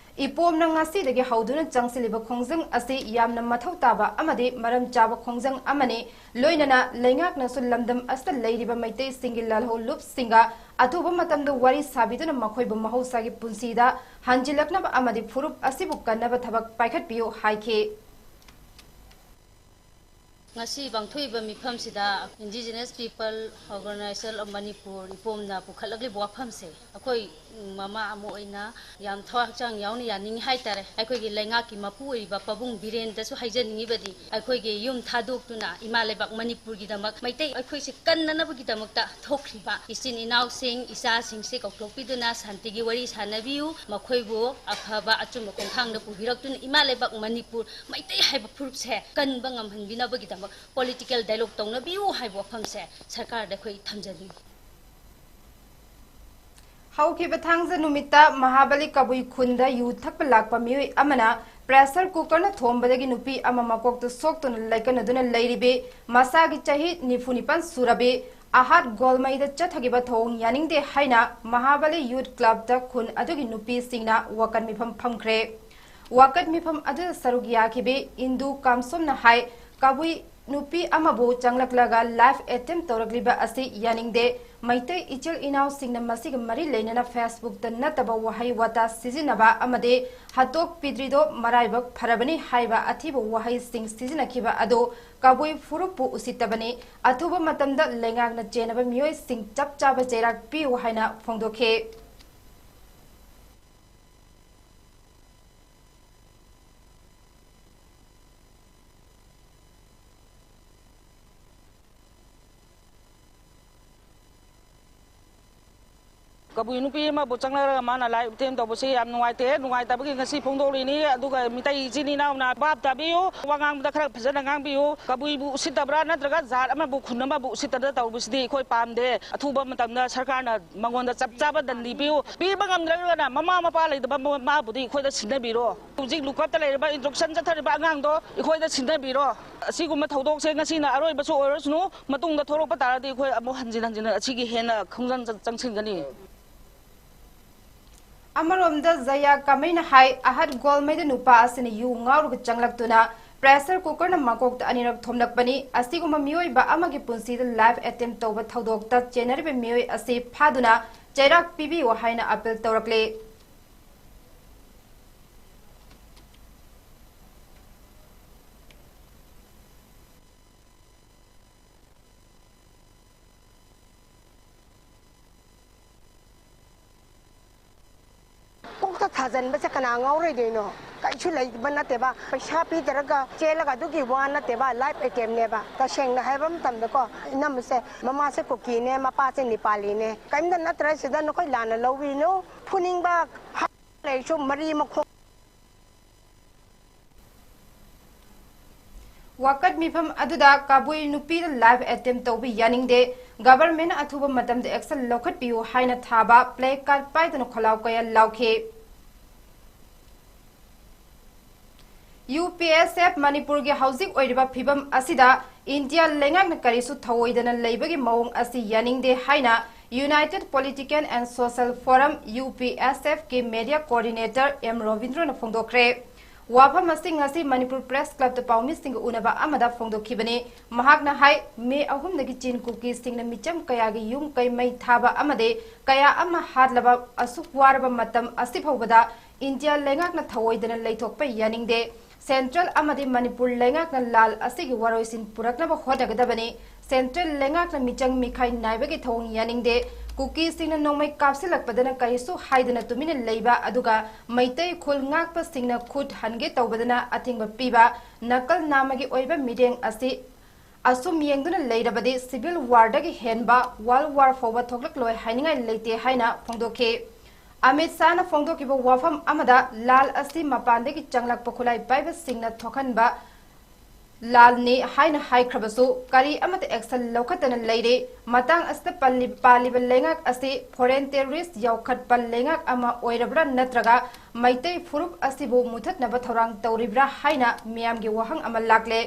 ꯏꯄꯣꯝꯅ ꯉꯁꯤꯗꯒꯤ ꯍꯧꯗꯨꯅ ꯆꯪꯁꯤꯜꯂꯤꯕ ꯈꯣꯡꯖꯪ ꯑꯁꯤ ꯌꯥꯝꯅ ꯃꯊꯧ ꯇꯥꯕ ꯑꯃꯗꯤ ꯃꯔꯝ ꯆꯥꯕ ꯈꯣꯡꯖꯪ ꯑꯃꯅꯤ꯫ ꯂꯣꯏꯅꯅ ꯂꯩꯉꯥꯛꯅꯁꯨ ꯂꯝꯗꯝ ꯑꯁꯤꯗ ꯂꯩꯔꯤꯕ ꯃꯩꯇꯩꯁꯤꯡꯒꯤ ꯂꯥꯜꯍꯧ ꯂꯨꯞꯁꯤꯡꯒ ꯑꯊꯨꯕ ꯃꯇꯝꯗ ꯋꯥꯔꯤ ꯁꯥꯕꯤꯗꯨꯅ ꯃꯈꯣꯏꯕꯨ ꯃꯍꯧꯁꯥꯒꯤ ꯄꯨꯟꯁꯤꯗ ꯍꯟꯖꯤꯜꯂꯛꯅꯕ ꯑꯃꯗꯤ ꯐꯨꯔꯨꯞ ꯑꯁꯤꯕꯨ ꯀꯟꯅꯕ ꯊꯕꯛ ꯄꯥꯏꯈꯠꯄꯤꯌꯨ ꯍꯥꯏꯈꯤ꯫ ꯉꯁꯤ ꯄꯥꯡꯊꯣꯛꯏꯕ ꯃꯤꯐꯝꯁꯤꯗ Indigenous People Organization of Manipur, ꯏꯄꯣꯝꯅ ꯄꯨꯈꯠꯂꯛꯂꯤꯕ ꯋꯥꯐꯝꯁꯦ ꯑꯩꯈꯣꯏ ꯃꯃꯥ ꯑꯃ ꯑꯣꯏꯅ ꯌꯥꯝ ꯊꯋꯥꯏ ꯍꯛꯆꯥꯡ ꯌꯥꯎꯅ ꯌꯥꯅꯤꯡꯉꯤ ꯍꯥꯏꯇꯥꯔꯦ꯫ ꯑꯩꯈꯣꯏꯒꯤ ꯂꯩꯉꯥꯛꯀꯤ ꯃꯄꯨ ꯑꯣꯏꯔꯤꯕ ꯄꯥꯕꯨꯡ ꯕꯤꯔꯦꯟꯗꯁꯨ ꯍꯥꯏꯖꯅꯤꯡꯉꯤꯕꯗꯤ, ꯑꯩꯈꯣꯏꯒꯤ ꯌꯨꯝ ꯊꯥꯗꯣꯛꯇꯨꯅ ꯏꯃꯥ ꯂꯩꯕꯥꯛ ꯃꯅꯤꯄꯨꯔꯒꯤꯗꯃꯛ, ꯃꯩꯇꯩ ꯑꯩꯈꯣꯏꯁꯦ ꯀꯟꯅꯅꯕꯒꯤꯗꯃꯛꯇ ꯊꯣꯛꯈ꯭ꯔꯤꯕ ꯏꯆꯤꯟ ꯏꯅꯥꯎꯁꯤꯡ, ꯏꯆꯥꯁꯤꯡꯁꯦ ꯀꯧꯊꯣꯛꯄꯤꯗꯨꯅ ꯁꯥꯟꯇꯤꯒꯤ ꯋꯥꯔꯤ ꯁꯥꯟꯅꯕꯤꯌꯨ, ꯃꯈꯣꯏꯕꯨ ꯑꯐꯕ ꯑꯆꯨꯝꯕ ꯈꯣꯡꯊꯥꯡꯗ ꯄꯨꯕꯤꯔꯛꯇꯨꯅ ꯏꯃꯥ ꯂꯩꯕꯥꯛ ꯃꯅꯤꯄꯨꯔ ꯃꯩꯇꯩ ꯍꯥꯏꯕ ꯐꯨꯔꯨꯞꯁꯦ ꯀꯟꯕ ꯉꯝꯍꯟꯕꯤꯅꯕꯒꯤꯗꯃꯛ ꯄꯣꯂꯤꯇꯤꯀꯦꯜ ꯗꯥꯏꯂꯣꯒ ꯇꯧꯅꯕꯤꯌꯨ ꯍꯥꯏꯕ ꯋꯥꯐꯝꯁꯦ ꯁꯔꯀꯥꯔꯗ ꯑꯩꯈꯣꯏ ꯊꯝꯖꯅꯤꯡꯏ꯫ ꯍꯧꯈꯤꯕ ꯊꯥꯡꯖ ꯅꯨꯃꯤꯠꯇ ꯃꯍꯥꯕꯂꯤ ꯀꯕꯨꯏ ꯈꯨꯟꯗ ꯌꯨ ꯊꯛꯄ ꯂꯥꯛꯄ ꯃꯤꯑꯣꯏ ꯑꯃꯅ ꯄ꯭ꯔꯦꯁꯔ ꯀꯨꯀꯔꯅ ꯊꯣꯝꯕꯗꯒꯤ ꯅꯨꯄꯤ ꯑꯃ ꯃꯀꯣꯛꯇ ꯁꯣꯛꯇꯨꯅ ꯂꯩꯀꯠꯅꯗꯨꯅ ꯂꯩꯔꯤꯕꯤ ꯃꯁꯥꯒꯤ ꯆꯍꯤ ꯅꯤꯐꯨ ꯅꯤꯄꯥꯟ ꯁꯨꯔꯕꯤ ꯑꯍꯥꯠ ꯒꯣꯜꯃꯩꯗ ꯆꯠꯊꯈꯤꯕ ꯊꯧꯑꯣꯡ ꯌꯥꯅꯤꯡꯗꯦ ꯍꯥꯏꯅ ꯃꯍꯥꯕꯂꯤ ꯌꯨꯠ ꯀ꯭ꯂꯕꯇ ꯈꯨꯟ ꯑꯗꯨꯒꯤ ꯅꯨꯄꯤꯁꯤꯡꯅ ꯋꯥꯀꯠ ꯃꯤꯐꯝ ꯐꯝꯈ꯭ꯔꯦ꯫ ꯋꯥꯀꯠ ꯃꯤꯐꯝ ꯑꯗꯨꯗ ꯁꯔꯨꯛ ꯌꯥꯈꯤꯕꯤ ꯏꯟꯗꯨ ꯀꯥꯝꯁꯣꯝꯅ ꯍꯥꯏ, ꯀꯕꯨꯏ ꯅꯨꯄꯤ ꯑꯃꯕꯨ ꯆꯪꯂꯛꯂꯒ ꯂꯥꯏꯐ ꯑꯦꯇꯦꯝꯞ ꯇꯧꯔꯛꯂꯤꯕ ꯑꯁꯤ ꯌꯥꯅꯤꯡꯗꯦ꯫ ꯃꯩꯇꯩ ꯏꯆꯤꯜ ꯏꯅꯥꯎꯁꯤꯡꯅ ꯃꯁꯤꯒ ꯃꯔꯤ ꯂꯩꯅꯅ Facebook-ꯇ ꯅꯠꯇꯕ ꯋꯥꯍꯩ ꯋꯥꯇꯥ ꯁꯤꯖꯤꯟꯅꯕ ꯑꯃꯗꯤ "ꯍꯥꯠꯇꯣꯛꯄꯤꯗ꯭ꯔꯤꯗꯣ ꯃꯔꯥꯏꯕꯛ ꯐꯔꯕꯅꯤ" ꯍꯥꯏꯕ ꯑꯊꯤꯕ ꯋꯥꯍꯩꯁꯤꯡ ꯁꯤꯖꯤꯟꯅꯈꯤꯕ ꯑꯗꯨ ꯀꯕꯨꯏ ꯐꯨꯔꯨꯞꯄꯨ ꯎꯁꯤꯠꯇꯕꯅꯤ꯫ ꯑꯊꯨꯕ ꯃꯇꯝꯗ ꯂꯩꯉꯥꯛꯅ ꯆꯦꯟꯅꯕ ꯃꯤꯑꯣꯏꯁꯤꯡ ꯆꯞ ꯆꯥꯕ ꯆꯩꯔꯥꯛ ꯄꯤꯌꯨ ꯍꯥꯏꯅ ꯐꯣꯡꯗꯣꯛꯈꯤ꯫ ꯀꯕꯨꯏ ꯅꯨꯄꯤ ꯑꯃꯕꯨ ꯆꯪꯂꯛꯂꯒ ꯃꯥꯅ live attempt ꯇꯧꯕꯁꯤ ꯌꯥꯝ ꯅꯨꯡꯉꯥꯏꯇꯦ꯫ ꯅꯨꯡꯉꯥꯏꯇꯕꯒꯤ ꯉꯁꯤ ꯐꯣꯡꯗꯣꯛꯂꯤꯅꯤ꯫ ꯑꯗꯨꯒ ꯃꯤꯇꯩ ꯏꯆꯤꯟ ꯏꯅꯥꯎꯅ ꯚꯥꯞ ꯇꯥꯕꯤꯌꯨ, ꯋꯥ ꯉꯥꯡꯕꯗ ꯈꯔ ꯐꯖꯅ ꯉꯥꯡꯕꯤꯌꯨ꯫ ꯀꯕꯨꯏꯕꯨ ꯎꯁꯤꯠꯇꯕ꯭ꯔꯥ ꯅꯠꯇ꯭ꯔꯒ ꯖꯥꯠ ꯑꯃꯕꯨ ꯈꯨꯟ ꯑꯃꯕꯨ ꯎꯁꯤꯠꯇꯗ ꯇꯧꯕꯁꯤꯗꯤ ꯑꯩꯈꯣꯏ ꯄꯥꯝꯗꯦ꯫ ꯑꯊꯨꯕ ꯃꯇꯝꯗ ꯁꯔꯀꯥꯔꯅ ꯃꯉꯣꯟꯗ ꯆꯞ ꯆꯥꯕ ꯗꯟꯗꯤ ꯄꯤꯌꯨ꯫ ꯄꯤꯕ ꯉꯝꯗ꯭ꯔꯒꯅ ꯃꯃꯥ ꯃꯄꯥ ꯂꯩꯇꯕ ꯃ-, ꯃꯥꯕꯨꯗꯤ ꯑꯩꯈꯣꯏꯗ ꯁꯤꯟꯅꯕꯤꯔꯣ꯫ ꯍꯧꯖꯤꯛ ꯂꯨꯀꯞꯇ ꯂꯩꯔꯤꯕ instruction ꯆꯠꯊꯔꯤꯕ ꯑꯉꯥꯡꯗꯣ ꯑꯩꯈꯣꯏꯗ ꯁꯤꯟꯅꯕꯤꯔꯣ꯫ ꯑꯁꯤꯒꯨꯝꯕ ꯊꯧꯗꯣꯛꯁꯦ ꯉꯁꯤꯅ ꯑꯔꯣꯏꯕꯁꯨ ꯑꯣꯏꯔꯁꯅꯨ, ꯃꯇꯨꯡꯗ ꯊꯣꯛꯂꯛꯄ ꯇꯥꯔꯗꯤ ꯑꯩꯈꯣꯏ ꯑꯃꯨꯛ ꯍꯟꯖꯤꯟ ꯍꯟꯖꯤꯟ ꯑꯁꯤꯒꯤ ꯍꯦꯟꯅ ꯈꯣꯡꯖꯪ ꯆꯪ-, ꯆꯪꯁꯤꯟꯒꯅꯤ꯫ ꯑꯃꯔꯣꯝꯗ ꯖꯌꯥ ꯀꯥꯃꯩꯅ ꯍꯥꯏ, ꯑꯍꯠ ꯒꯣꯜꯃꯩꯗ ꯅꯨꯄꯥ ꯑꯁꯤꯅ ꯌꯨ ꯉꯥꯎꯔꯒ ꯆꯪꯂꯛꯇꯨꯅ pressure cooker-ꯅ ꯃꯀꯣꯛꯇ ꯑꯅꯤꯔꯛ ꯊꯣꯝꯂꯛꯄꯅꯤ꯫ ꯑꯁꯤꯒꯨꯝꯕ ꯃꯤꯑꯣꯏꯕ ꯑꯃꯒꯤ ꯄꯨꯟꯁꯤꯗ life attempt ꯇꯧꯕ ꯊꯧꯗꯣꯛꯇ ꯆꯦꯟꯅꯔꯤꯕ ꯃꯤꯑꯣꯏ ꯑꯁꯤ ꯐꯥꯗꯨꯅ ꯆꯩꯔꯥꯛ ꯄꯤꯕꯤꯌꯨ ꯍꯥꯏꯅ appeal ꯇꯧꯔꯛꯂꯦ꯫ ꯀꯣꯛꯇ ꯊꯥꯖꯤꯟꯕꯁꯦ ꯀꯅꯥ ꯉꯥꯎꯔꯣꯏꯗꯣꯏꯅꯣ? ꯀꯩꯁꯨ ꯂꯩꯕ ꯅꯠꯇꯦꯕ꯫ ꯄꯩꯁꯥ ꯄꯤꯗꯔꯒ ꯆꯦꯜꯂꯒ ꯑꯗꯨꯒꯤ ꯋꯥ ꯅꯠꯇꯦꯕ, life attempt-ꯅꯦꯕ꯫ ꯇꯁꯦꯡꯅ ꯍꯥꯏꯕ ꯃꯇꯝꯗꯀꯣ, ꯏꯅꯝꯃꯁꯦ ꯃꯃꯥꯁꯦ ꯀꯨꯀꯤꯅꯦ, ꯃꯄꯥꯁꯦ ꯅꯤꯄꯥꯂꯤꯅꯦ꯫ ꯀꯔꯤꯝꯇ ꯅꯠꯇ꯭ꯔꯦ, ꯁꯤꯗ ꯅꯈꯣꯏ ꯂꯥꯟꯅ ꯂꯧꯕꯤꯅꯨ꯫ ꯐꯨꯅꯤꯡꯕ ꯂꯩꯔꯁꯨ ꯃꯔꯤ ꯃꯈꯣꯡ ꯋꯥꯀꯠ ꯃꯤꯐꯝ ꯑꯗꯨꯗ ꯀꯕꯨꯏ ꯅꯨꯄꯤꯗ life attempt ꯇꯧꯕ ꯌꯥꯅꯤꯡꯗꯦ, government-ꯅ ꯑꯊꯨꯕ ꯃꯇꯝꯗ action ꯂꯧꯈꯠꯄꯤꯌꯨ ꯍꯥꯏꯅ ꯊꯥꯕ placard ꯄꯥꯏꯗꯨꯅ ꯈꯣꯜꯂꯥꯎ ꯀꯌꯥ ꯂꯥꯎꯈꯤ꯫ ꯌꯨ ꯄꯤ ꯑꯦꯁ ꯑꯦꯐ ꯃꯅꯤꯄꯨꯔꯒꯤ ꯍꯧꯖꯤꯛ ꯑꯣꯏꯔꯤꯕ ꯐꯤꯕꯝ ꯑꯁꯤꯗ ꯏꯟꯗꯤꯌꯥ ꯂꯩꯉꯥꯛꯅ ꯀꯔꯤꯁꯨ ꯊꯧꯑꯣꯏꯗꯅ ꯂꯩꯕꯒꯤ ꯃꯑꯣꯡ ꯑꯁꯤ ꯌꯥꯅꯤꯡꯗꯦ ꯍꯥꯏꯅ United Political and Social Forum, U P S ꯑꯦꯐ-ꯀꯤ media coordinator ꯑꯦꯝ ꯔꯣꯕꯤꯟꯗ꯭ꯔꯣꯅ ꯐꯣꯡꯗꯣꯛꯈ꯭ꯔꯦ꯫ ꯋꯥꯐꯝ ꯑꯁꯤ ꯉꯁꯤ ꯃꯅꯤꯄꯨꯔ ꯄ꯭ꯔꯦꯁ ꯀ꯭ꯂꯕꯇ ꯄꯥꯎꯃꯤꯁꯤꯡꯒ ꯎꯅꯕ ꯑꯃꯗ ꯐꯣꯡꯗꯣꯛꯈꯤꯕꯅꯤ꯫ ꯃꯍꯥꯛꯅ ꯍꯥꯏ, ꯃꯦ ꯑꯍꯨꯝꯗꯒꯤ ꯆꯤꯟ ꯀꯨꯀꯤꯁꯤꯡꯅ ꯃꯤꯆꯝ ꯀꯌꯥꯒꯤ ꯌꯨꯝ ꯀꯩ ꯃꯩ ꯊꯥꯕ ꯑꯃꯗꯤ ꯀꯌꯥ ꯑꯃ ꯍꯥꯠꯂꯕ ꯑꯁꯨꯛ ꯋꯥꯔꯕ ꯃꯇꯝ ꯑꯁꯤ ꯐꯥꯎꯕꯗ ꯏꯟꯗꯤꯌꯥ ꯂꯩꯉꯥꯛꯅ ꯊꯑꯣꯏꯗꯅ ꯂꯩꯊꯣꯛꯄ ꯌꯥꯅꯤꯡꯗꯦ꯫ ꯁꯦꯟꯇ꯭ꯔꯦꯜ ꯑꯃꯗꯤ ꯃꯅꯤꯄꯨꯔ ꯂꯩꯉꯥꯛꯅ ꯂꯥꯜ ꯑꯁꯤꯒꯤ ꯋꯥꯔꯣꯏꯁꯤꯟ ꯄꯨꯔꯛꯅꯕ ꯍꯣꯠꯅꯒꯗꯕꯅꯤ꯫ ꯁꯦꯟꯇ꯭ꯔꯦꯜ ꯂꯩꯉꯥꯛꯅ ꯃꯤꯆꯪ ꯃꯤꯈꯥꯏ ꯅꯥꯏꯕꯒꯤ ꯊꯧꯑꯣꯡ ꯌꯥꯅꯤꯡꯗꯦ꯫ ꯀꯨꯀꯤꯁꯤꯡꯅ ꯅꯣꯡꯃꯩ ꯀꯥꯞꯁꯤꯜꯂꯛꯄꯗꯅ ꯀꯔꯤꯁꯨ ꯍꯥꯏꯗꯅ ꯇꯨꯃꯤꯟꯅ ꯂꯩꯕ, ꯑꯗꯨꯒ ꯃꯩꯇꯩ ꯈꯨꯜ ꯉꯥꯛꯄꯁꯤꯡꯅ ꯈꯨꯠ ꯍꯟꯒꯦ ꯇꯧꯕꯗꯅ ꯑꯊꯤꯡꯕ ꯄꯤꯕ, ꯅꯥꯀꯜ ꯅꯥꯝꯃꯒꯤ ꯑꯣꯏꯕ ꯃꯤꯠꯌꯦꯡ ꯑꯁꯤ ꯑꯁꯨꯝ ꯌꯦꯡꯗꯨꯅ ꯂꯩꯔꯕꯗꯤ ꯁꯤꯚꯤꯜ ꯋꯥꯔꯗꯒꯤ ꯍꯦꯟꯕ ꯋꯥꯔꯜ ꯋꯥꯔ ꯐꯥꯎꯕ ꯊꯣꯛꯂꯛꯂꯣꯏ ꯍꯥꯏꯅꯤꯡꯉꯥꯏ ꯂꯩꯇꯦ ꯍꯥꯏꯅ ꯐꯣꯡꯗꯣꯛꯈꯤ꯫ ꯑꯃꯤꯠ ꯁꯥꯍꯅ ꯐꯣꯡꯗꯣꯛꯈꯤꯕ ꯋꯥꯐꯝ ꯑꯃꯗ ꯂꯥꯜ ꯑꯁꯤ ꯃꯄꯥꯟꯗꯒꯤ ꯆꯪꯂꯛꯄ ꯈꯨꯠꯂꯥꯏ ꯄꯥꯏꯕꯁꯤꯡꯅ ꯊꯣꯛꯍꯟꯕ ꯂꯥꯜꯅꯤ ꯍꯥꯏꯅ ꯍꯥꯏꯈ꯭ꯔꯕꯁꯨ, ꯀꯔꯤ ꯑꯃꯠꯇ action ꯂꯧꯈꯠꯇꯅ ꯂꯩꯔꯤ꯫ ꯃꯇꯥꯡ ꯑꯁꯤꯗ ꯄꯜꯂꯤ-, ꯄꯥꯜꯂꯤꯕ ꯂꯩꯉꯥꯛ ꯑꯁꯤ foreign terrorist ꯌꯥꯎꯈꯠꯄ ꯂꯩꯉꯥꯛ ꯑꯃ ꯑꯣꯏꯔꯕ꯭ꯔꯥ, ꯅꯠꯇ꯭ꯔꯒ ꯃꯩꯇꯩ ꯐꯨꯔꯨꯞ ꯑꯁꯤꯕꯨ ꯃꯨꯊꯠꯅꯕ ꯊꯧꯔꯥꯡ ꯇꯧꯔꯤꯕ꯭ꯔꯥ ꯍꯥꯏꯅ ꯃꯤꯌꯥꯝꯒꯤ ꯋꯥꯍꯪ ꯑꯃ ꯂꯥꯛꯂꯦ꯫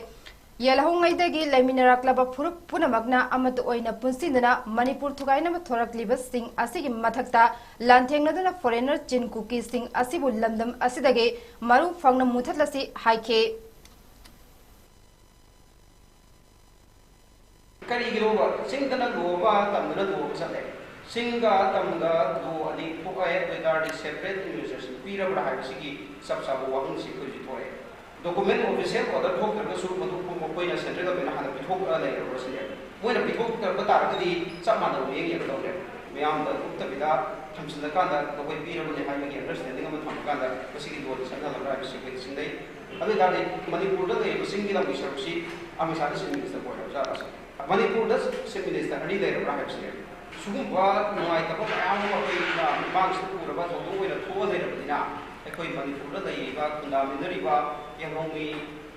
ꯌꯦꯜꯍꯧꯉꯩꯗꯒꯤ ꯂꯩꯃꯤꯟꯅꯔꯛꯂꯕ ꯐꯨꯔꯨꯞ ꯄꯨꯝꯅꯃꯛꯅ ꯑꯃꯠꯇ ꯑꯣꯏꯅ ꯄꯨꯟꯁꯤꯟꯗꯨꯅ ꯃꯅꯤꯄꯨꯔ ꯊꯨꯒꯥꯏꯅꯕ ꯊꯣꯔꯛꯂꯤꯕꯁꯤꯡ ꯑꯁꯤꯒꯤ ꯃꯊꯛꯇ ꯂꯥꯟꯊꯦꯡꯅꯗꯨꯅ foreigner ꯆꯤꯟ ꯀꯨꯀꯤꯁꯤꯡ ꯑꯁꯤꯕꯨ ꯂꯝꯗꯝ ꯑꯁꯤꯗꯒꯤ ꯃꯔꯨ ꯐꯪꯅ ꯃꯨꯊꯠꯂꯁꯤ ꯍꯥꯏꯈꯤ꯫ ꯀꯔꯤꯒꯤꯅꯣꯕ? ꯆꯤꯡꯗꯅ ꯂꯣ ꯑꯃ, ꯇꯝꯗꯅ ꯂꯣ ꯑꯃ ꯆꯠꯂꯦ꯫ ꯆꯤꯡꯒ ꯇꯝꯒ ꯂꯣ ꯑꯅꯤ ꯊꯣꯛꯑꯦ, ꯑꯗꯨ ꯑꯣꯏꯇꯥꯔꯗꯤ separate administration ꯄꯤꯔꯕ꯭ꯔꯥ ꯍꯥꯏꯕꯁꯤꯒꯤ ꯆꯞ ꯆꯥꯕ ꯋꯥꯍꯪꯁꯤ ꯑꯩꯈꯣꯏ ꯍꯧꯖꯤꯛ ꯊꯣꯛꯑꯦ꯫ Document official order ꯊꯣꯛꯇ꯭ꯔꯒꯁꯨ ꯃꯗꯨ ꯃꯈꯣꯏꯅ central government ꯍꯥꯟꯅ ꯄꯤꯊꯣꯛꯑ ꯂꯩꯔꯕ꯭ꯔꯥ ꯁꯤꯅꯦ꯫ ꯃꯣꯏꯅ ꯄꯤꯊꯣꯛꯇꯕ ꯇꯥꯔꯒꯗꯤ ꯆꯞ ꯃꯥꯟꯅꯕ ꯃꯤꯠꯌꯦꯡ ꯌꯦꯡꯒꯗꯧꯅꯦ꯫ ꯃꯤꯌꯥꯝꯗ ꯎꯠꯇꯕꯤꯗ ꯊꯝꯖꯤꯜꯂꯀꯥꯟꯗ ꯃꯈꯣꯏ ꯄꯤꯔꯕꯅꯦ ꯍꯥꯏꯕꯒꯤ understanding ꯑꯃ ꯊꯝꯃꯀꯥꯟꯗ ꯃꯁꯤꯒꯤ ꯂꯣꯟꯁꯤ ꯆꯠꯅꯍꯜꯂꯕ꯭ꯔꯥ ꯍꯥꯏꯕꯁꯤ ꯑꯩꯈꯣꯏ ꯆꯤꯡꯅꯩ꯫ ꯑꯗꯨ ꯑꯣꯏꯇꯥꯔꯗꯤ ꯃꯅꯤꯄꯨꯔꯗ ꯂꯩꯔꯤꯕ ꯆꯤꯡꯒꯤ ꯂꯝꯒꯤ ꯁꯔꯨꯛꯁꯤ ꯑꯃꯤꯠ ꯁꯥꯍꯅ chief minister ꯑꯣꯏꯔꯕꯖꯥꯠꯂ? ꯃꯅꯤꯄꯨꯔꯗ chief minister ꯑꯅꯤ ꯂꯩꯔꯕ꯭ꯔꯥ ꯍꯥꯏꯕꯁꯤꯅꯦ꯫ ꯁꯤꯒꯨꯝꯕ ꯅꯨꯡꯉꯥꯏꯇꯕ ꯃꯌꯥꯝ ꯑꯃ ꯑꯩꯈꯣꯏꯅ ꯃꯤꯃꯥꯡꯁꯤꯗ ꯄꯨꯔꯕ ꯊꯧꯗꯣꯛ ꯑꯣꯏꯅ ꯊꯣꯛꯑ ꯂꯩꯔꯕꯅꯤꯅ, ꯑꯩꯈꯣꯏ ꯃꯅꯤꯄꯨꯔꯗ ꯂꯩꯔꯤꯕ ꯈꯨꯟꯗꯥꯃꯤꯟꯅꯔꯤꯕ ꯌꯦꯜꯍꯧꯃꯤ,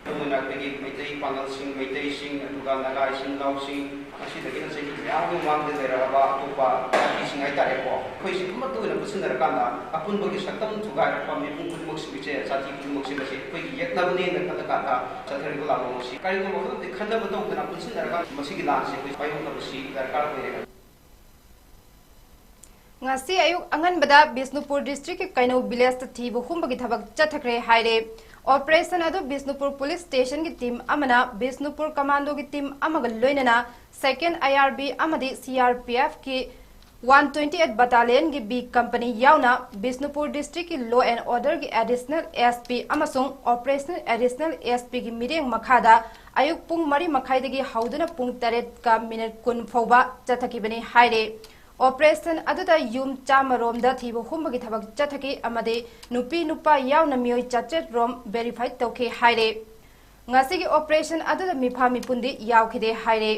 ꯑꯗꯨꯒ ꯑꯩꯈꯣꯏꯒꯤ ꯃꯩꯇꯩ ꯄꯥꯉꯜꯁꯤꯡ, ꯃꯩꯇꯩꯁꯤꯡ, ꯑꯗꯨꯒ ꯅꯥꯒꯥ ꯏꯆꯤꯟ ꯏꯅꯥꯎꯁꯤꯡ, ꯉꯁꯤꯗꯒꯤꯅ ꯆꯍꯤ ꯃꯌꯥꯝ ꯑꯃꯒꯤ ꯃꯃꯥꯡꯗ ꯂꯩꯔꯛꯑꯕ ꯑꯇꯣꯞꯄ ꯖꯥꯇꯤꯁꯤꯡ ꯍꯥꯏꯇꯥꯔꯦꯀꯣ, ꯑꯩꯈꯣꯏꯁꯤ ꯑꯃꯠꯇ ꯑꯣꯏꯅ ꯄꯨꯟꯁꯤꯟꯅꯔꯀꯥꯟꯗ ꯑꯄꯨꯟꯕꯒꯤ ꯁꯛꯇꯝ ꯊꯨꯒꯥꯏꯔꯛꯄ ꯃꯤꯄꯨꯝ ꯈꯨꯗꯤꯡꯃꯛꯁꯤꯡꯁꯦ, ꯖꯥꯇꯤ ꯈꯨꯗꯤꯡꯃꯛꯁꯤꯡ ꯑꯁꯤ ꯑꯩꯈꯣꯏꯒꯤ ꯌꯦꯛꯅꯕꯅꯦꯅ ꯈꯜꯂꯀꯥꯟꯗ ꯆꯠꯊꯔꯤꯕ ꯂꯥꯟꯐꯝ ꯑꯁꯤ ꯀꯔꯤꯒꯨꯝꯕ ꯈꯨꯗꯤꯡꯃꯛꯇꯤ ꯈꯟꯅꯕ ꯇꯧꯗꯅ ꯄꯨꯟꯁꯤꯟꯅꯔꯀꯥꯟꯗ ꯃꯁꯤꯒꯤ ꯂꯥꯟꯁꯤ ꯑꯩꯈꯣꯏ ꯃꯥꯌꯣꯛꯅꯕꯁꯤ ꯗꯔꯀꯥꯔ ꯑꯣꯏꯔꯦ꯫ ꯉꯁꯤ ꯑꯌꯨꯛ ꯑꯉꯟꯕꯗ ꯕꯤꯁꯅꯨꯄꯨꯔ ꯗꯤꯁꯇ꯭ꯔꯤꯛꯀꯤ ꯀꯩꯅꯧ ꯚꯤꯂꯦꯖꯇ ꯊꯤꯕ ꯍꯨꯝꯕꯒꯤ ꯊꯕꯛ ꯆꯠꯊꯈ꯭ꯔꯦ ꯍꯥꯏꯔꯦ꯫ ꯑꯣꯄꯔꯦꯁꯟ ꯑꯗꯨ ꯕꯤꯁꯅꯨꯄꯨꯔ ꯄꯨꯂꯤꯁ ꯁ꯭ꯇꯦꯁꯟꯒꯤ ꯇꯤꯝ ꯑꯃꯅ ꯕꯤꯁꯅꯨꯄꯨꯔ ꯀꯃꯥꯟꯗꯣꯒꯤ ꯇꯤꯝ ꯑꯃꯒ ꯂꯣꯏꯅꯅ ꯁꯦꯀꯦꯟ ꯑꯥꯏ ꯑꯥꯔ ꯕꯤ ꯑꯃꯗꯤ ꯁꯤ ꯑꯥꯔ ꯄꯤ ꯑꯦꯐꯀꯤ ꯋꯥꯟ ꯇ꯭ꯋꯦꯟꯇꯤ ꯑꯩꯠ ꯕꯠꯇꯥꯂꯤꯌꯟꯒꯤ ꯕꯤ ꯀꯝꯄꯅꯤ ꯌꯥꯎꯅ ꯕꯤꯁꯅꯨꯄꯨꯔ ꯗꯤꯁꯇ꯭ꯔꯤꯛꯀꯤ ꯂꯣ ꯑꯦꯟ ꯑꯣꯔꯗꯔꯒꯤ ꯑꯦꯗꯤꯁꯅꯦꯜ ꯑꯦꯁ ꯄꯤ ꯑꯃꯁꯨꯡ ꯑꯣꯄꯔꯦꯁꯅꯦꯜ ꯑꯦꯗꯤꯁꯅꯦꯜ ꯑꯦꯁ ꯄꯤꯒꯤ ꯃꯤꯠꯌꯦꯡ ꯃꯈꯥꯗ ꯑꯌꯨꯛ ꯄꯨꯡ ꯃꯔꯤ ꯃꯈꯥꯏꯗꯒꯤ ꯍꯧꯗꯨꯅ ꯄꯨꯡ ꯇꯔꯦꯠꯀ ꯃꯤꯅꯤꯠ ꯀꯨꯟ ꯐꯥꯎꯕ ꯆꯠꯊꯈꯤꯕꯅꯤ ꯍꯥꯏꯔꯦ꯫ ꯑꯣꯄꯔꯦꯁꯟ ꯑꯗꯨꯗ ꯌꯨꯝ ꯆꯥꯝꯃ ꯔꯣꯝꯗ ꯊꯤꯕ ꯍꯨꯝꯕꯒꯤ ꯊꯕꯛ ꯆꯠꯊꯈꯤ ꯑꯃꯗꯤ ꯅꯨꯄꯤ ꯅꯨꯄꯥ ꯌꯥꯎꯅ ꯃꯤꯑꯣꯏ ꯆꯥꯇ꯭ꯔꯦꯠ ꯔꯣꯝ ꯚꯦꯔꯤꯐꯥꯏ ꯇꯧꯈꯤ ꯍꯥꯏꯔꯦ꯫ ꯉꯁꯤꯒꯤ ꯑꯣꯄꯔꯦꯁꯟ ꯑꯗꯨꯗ ꯃꯤꯐꯥ ꯃꯤꯄꯨꯟꯗꯤ ꯌꯥꯎꯈꯤꯗꯦ ꯍꯥꯏꯔꯦ꯫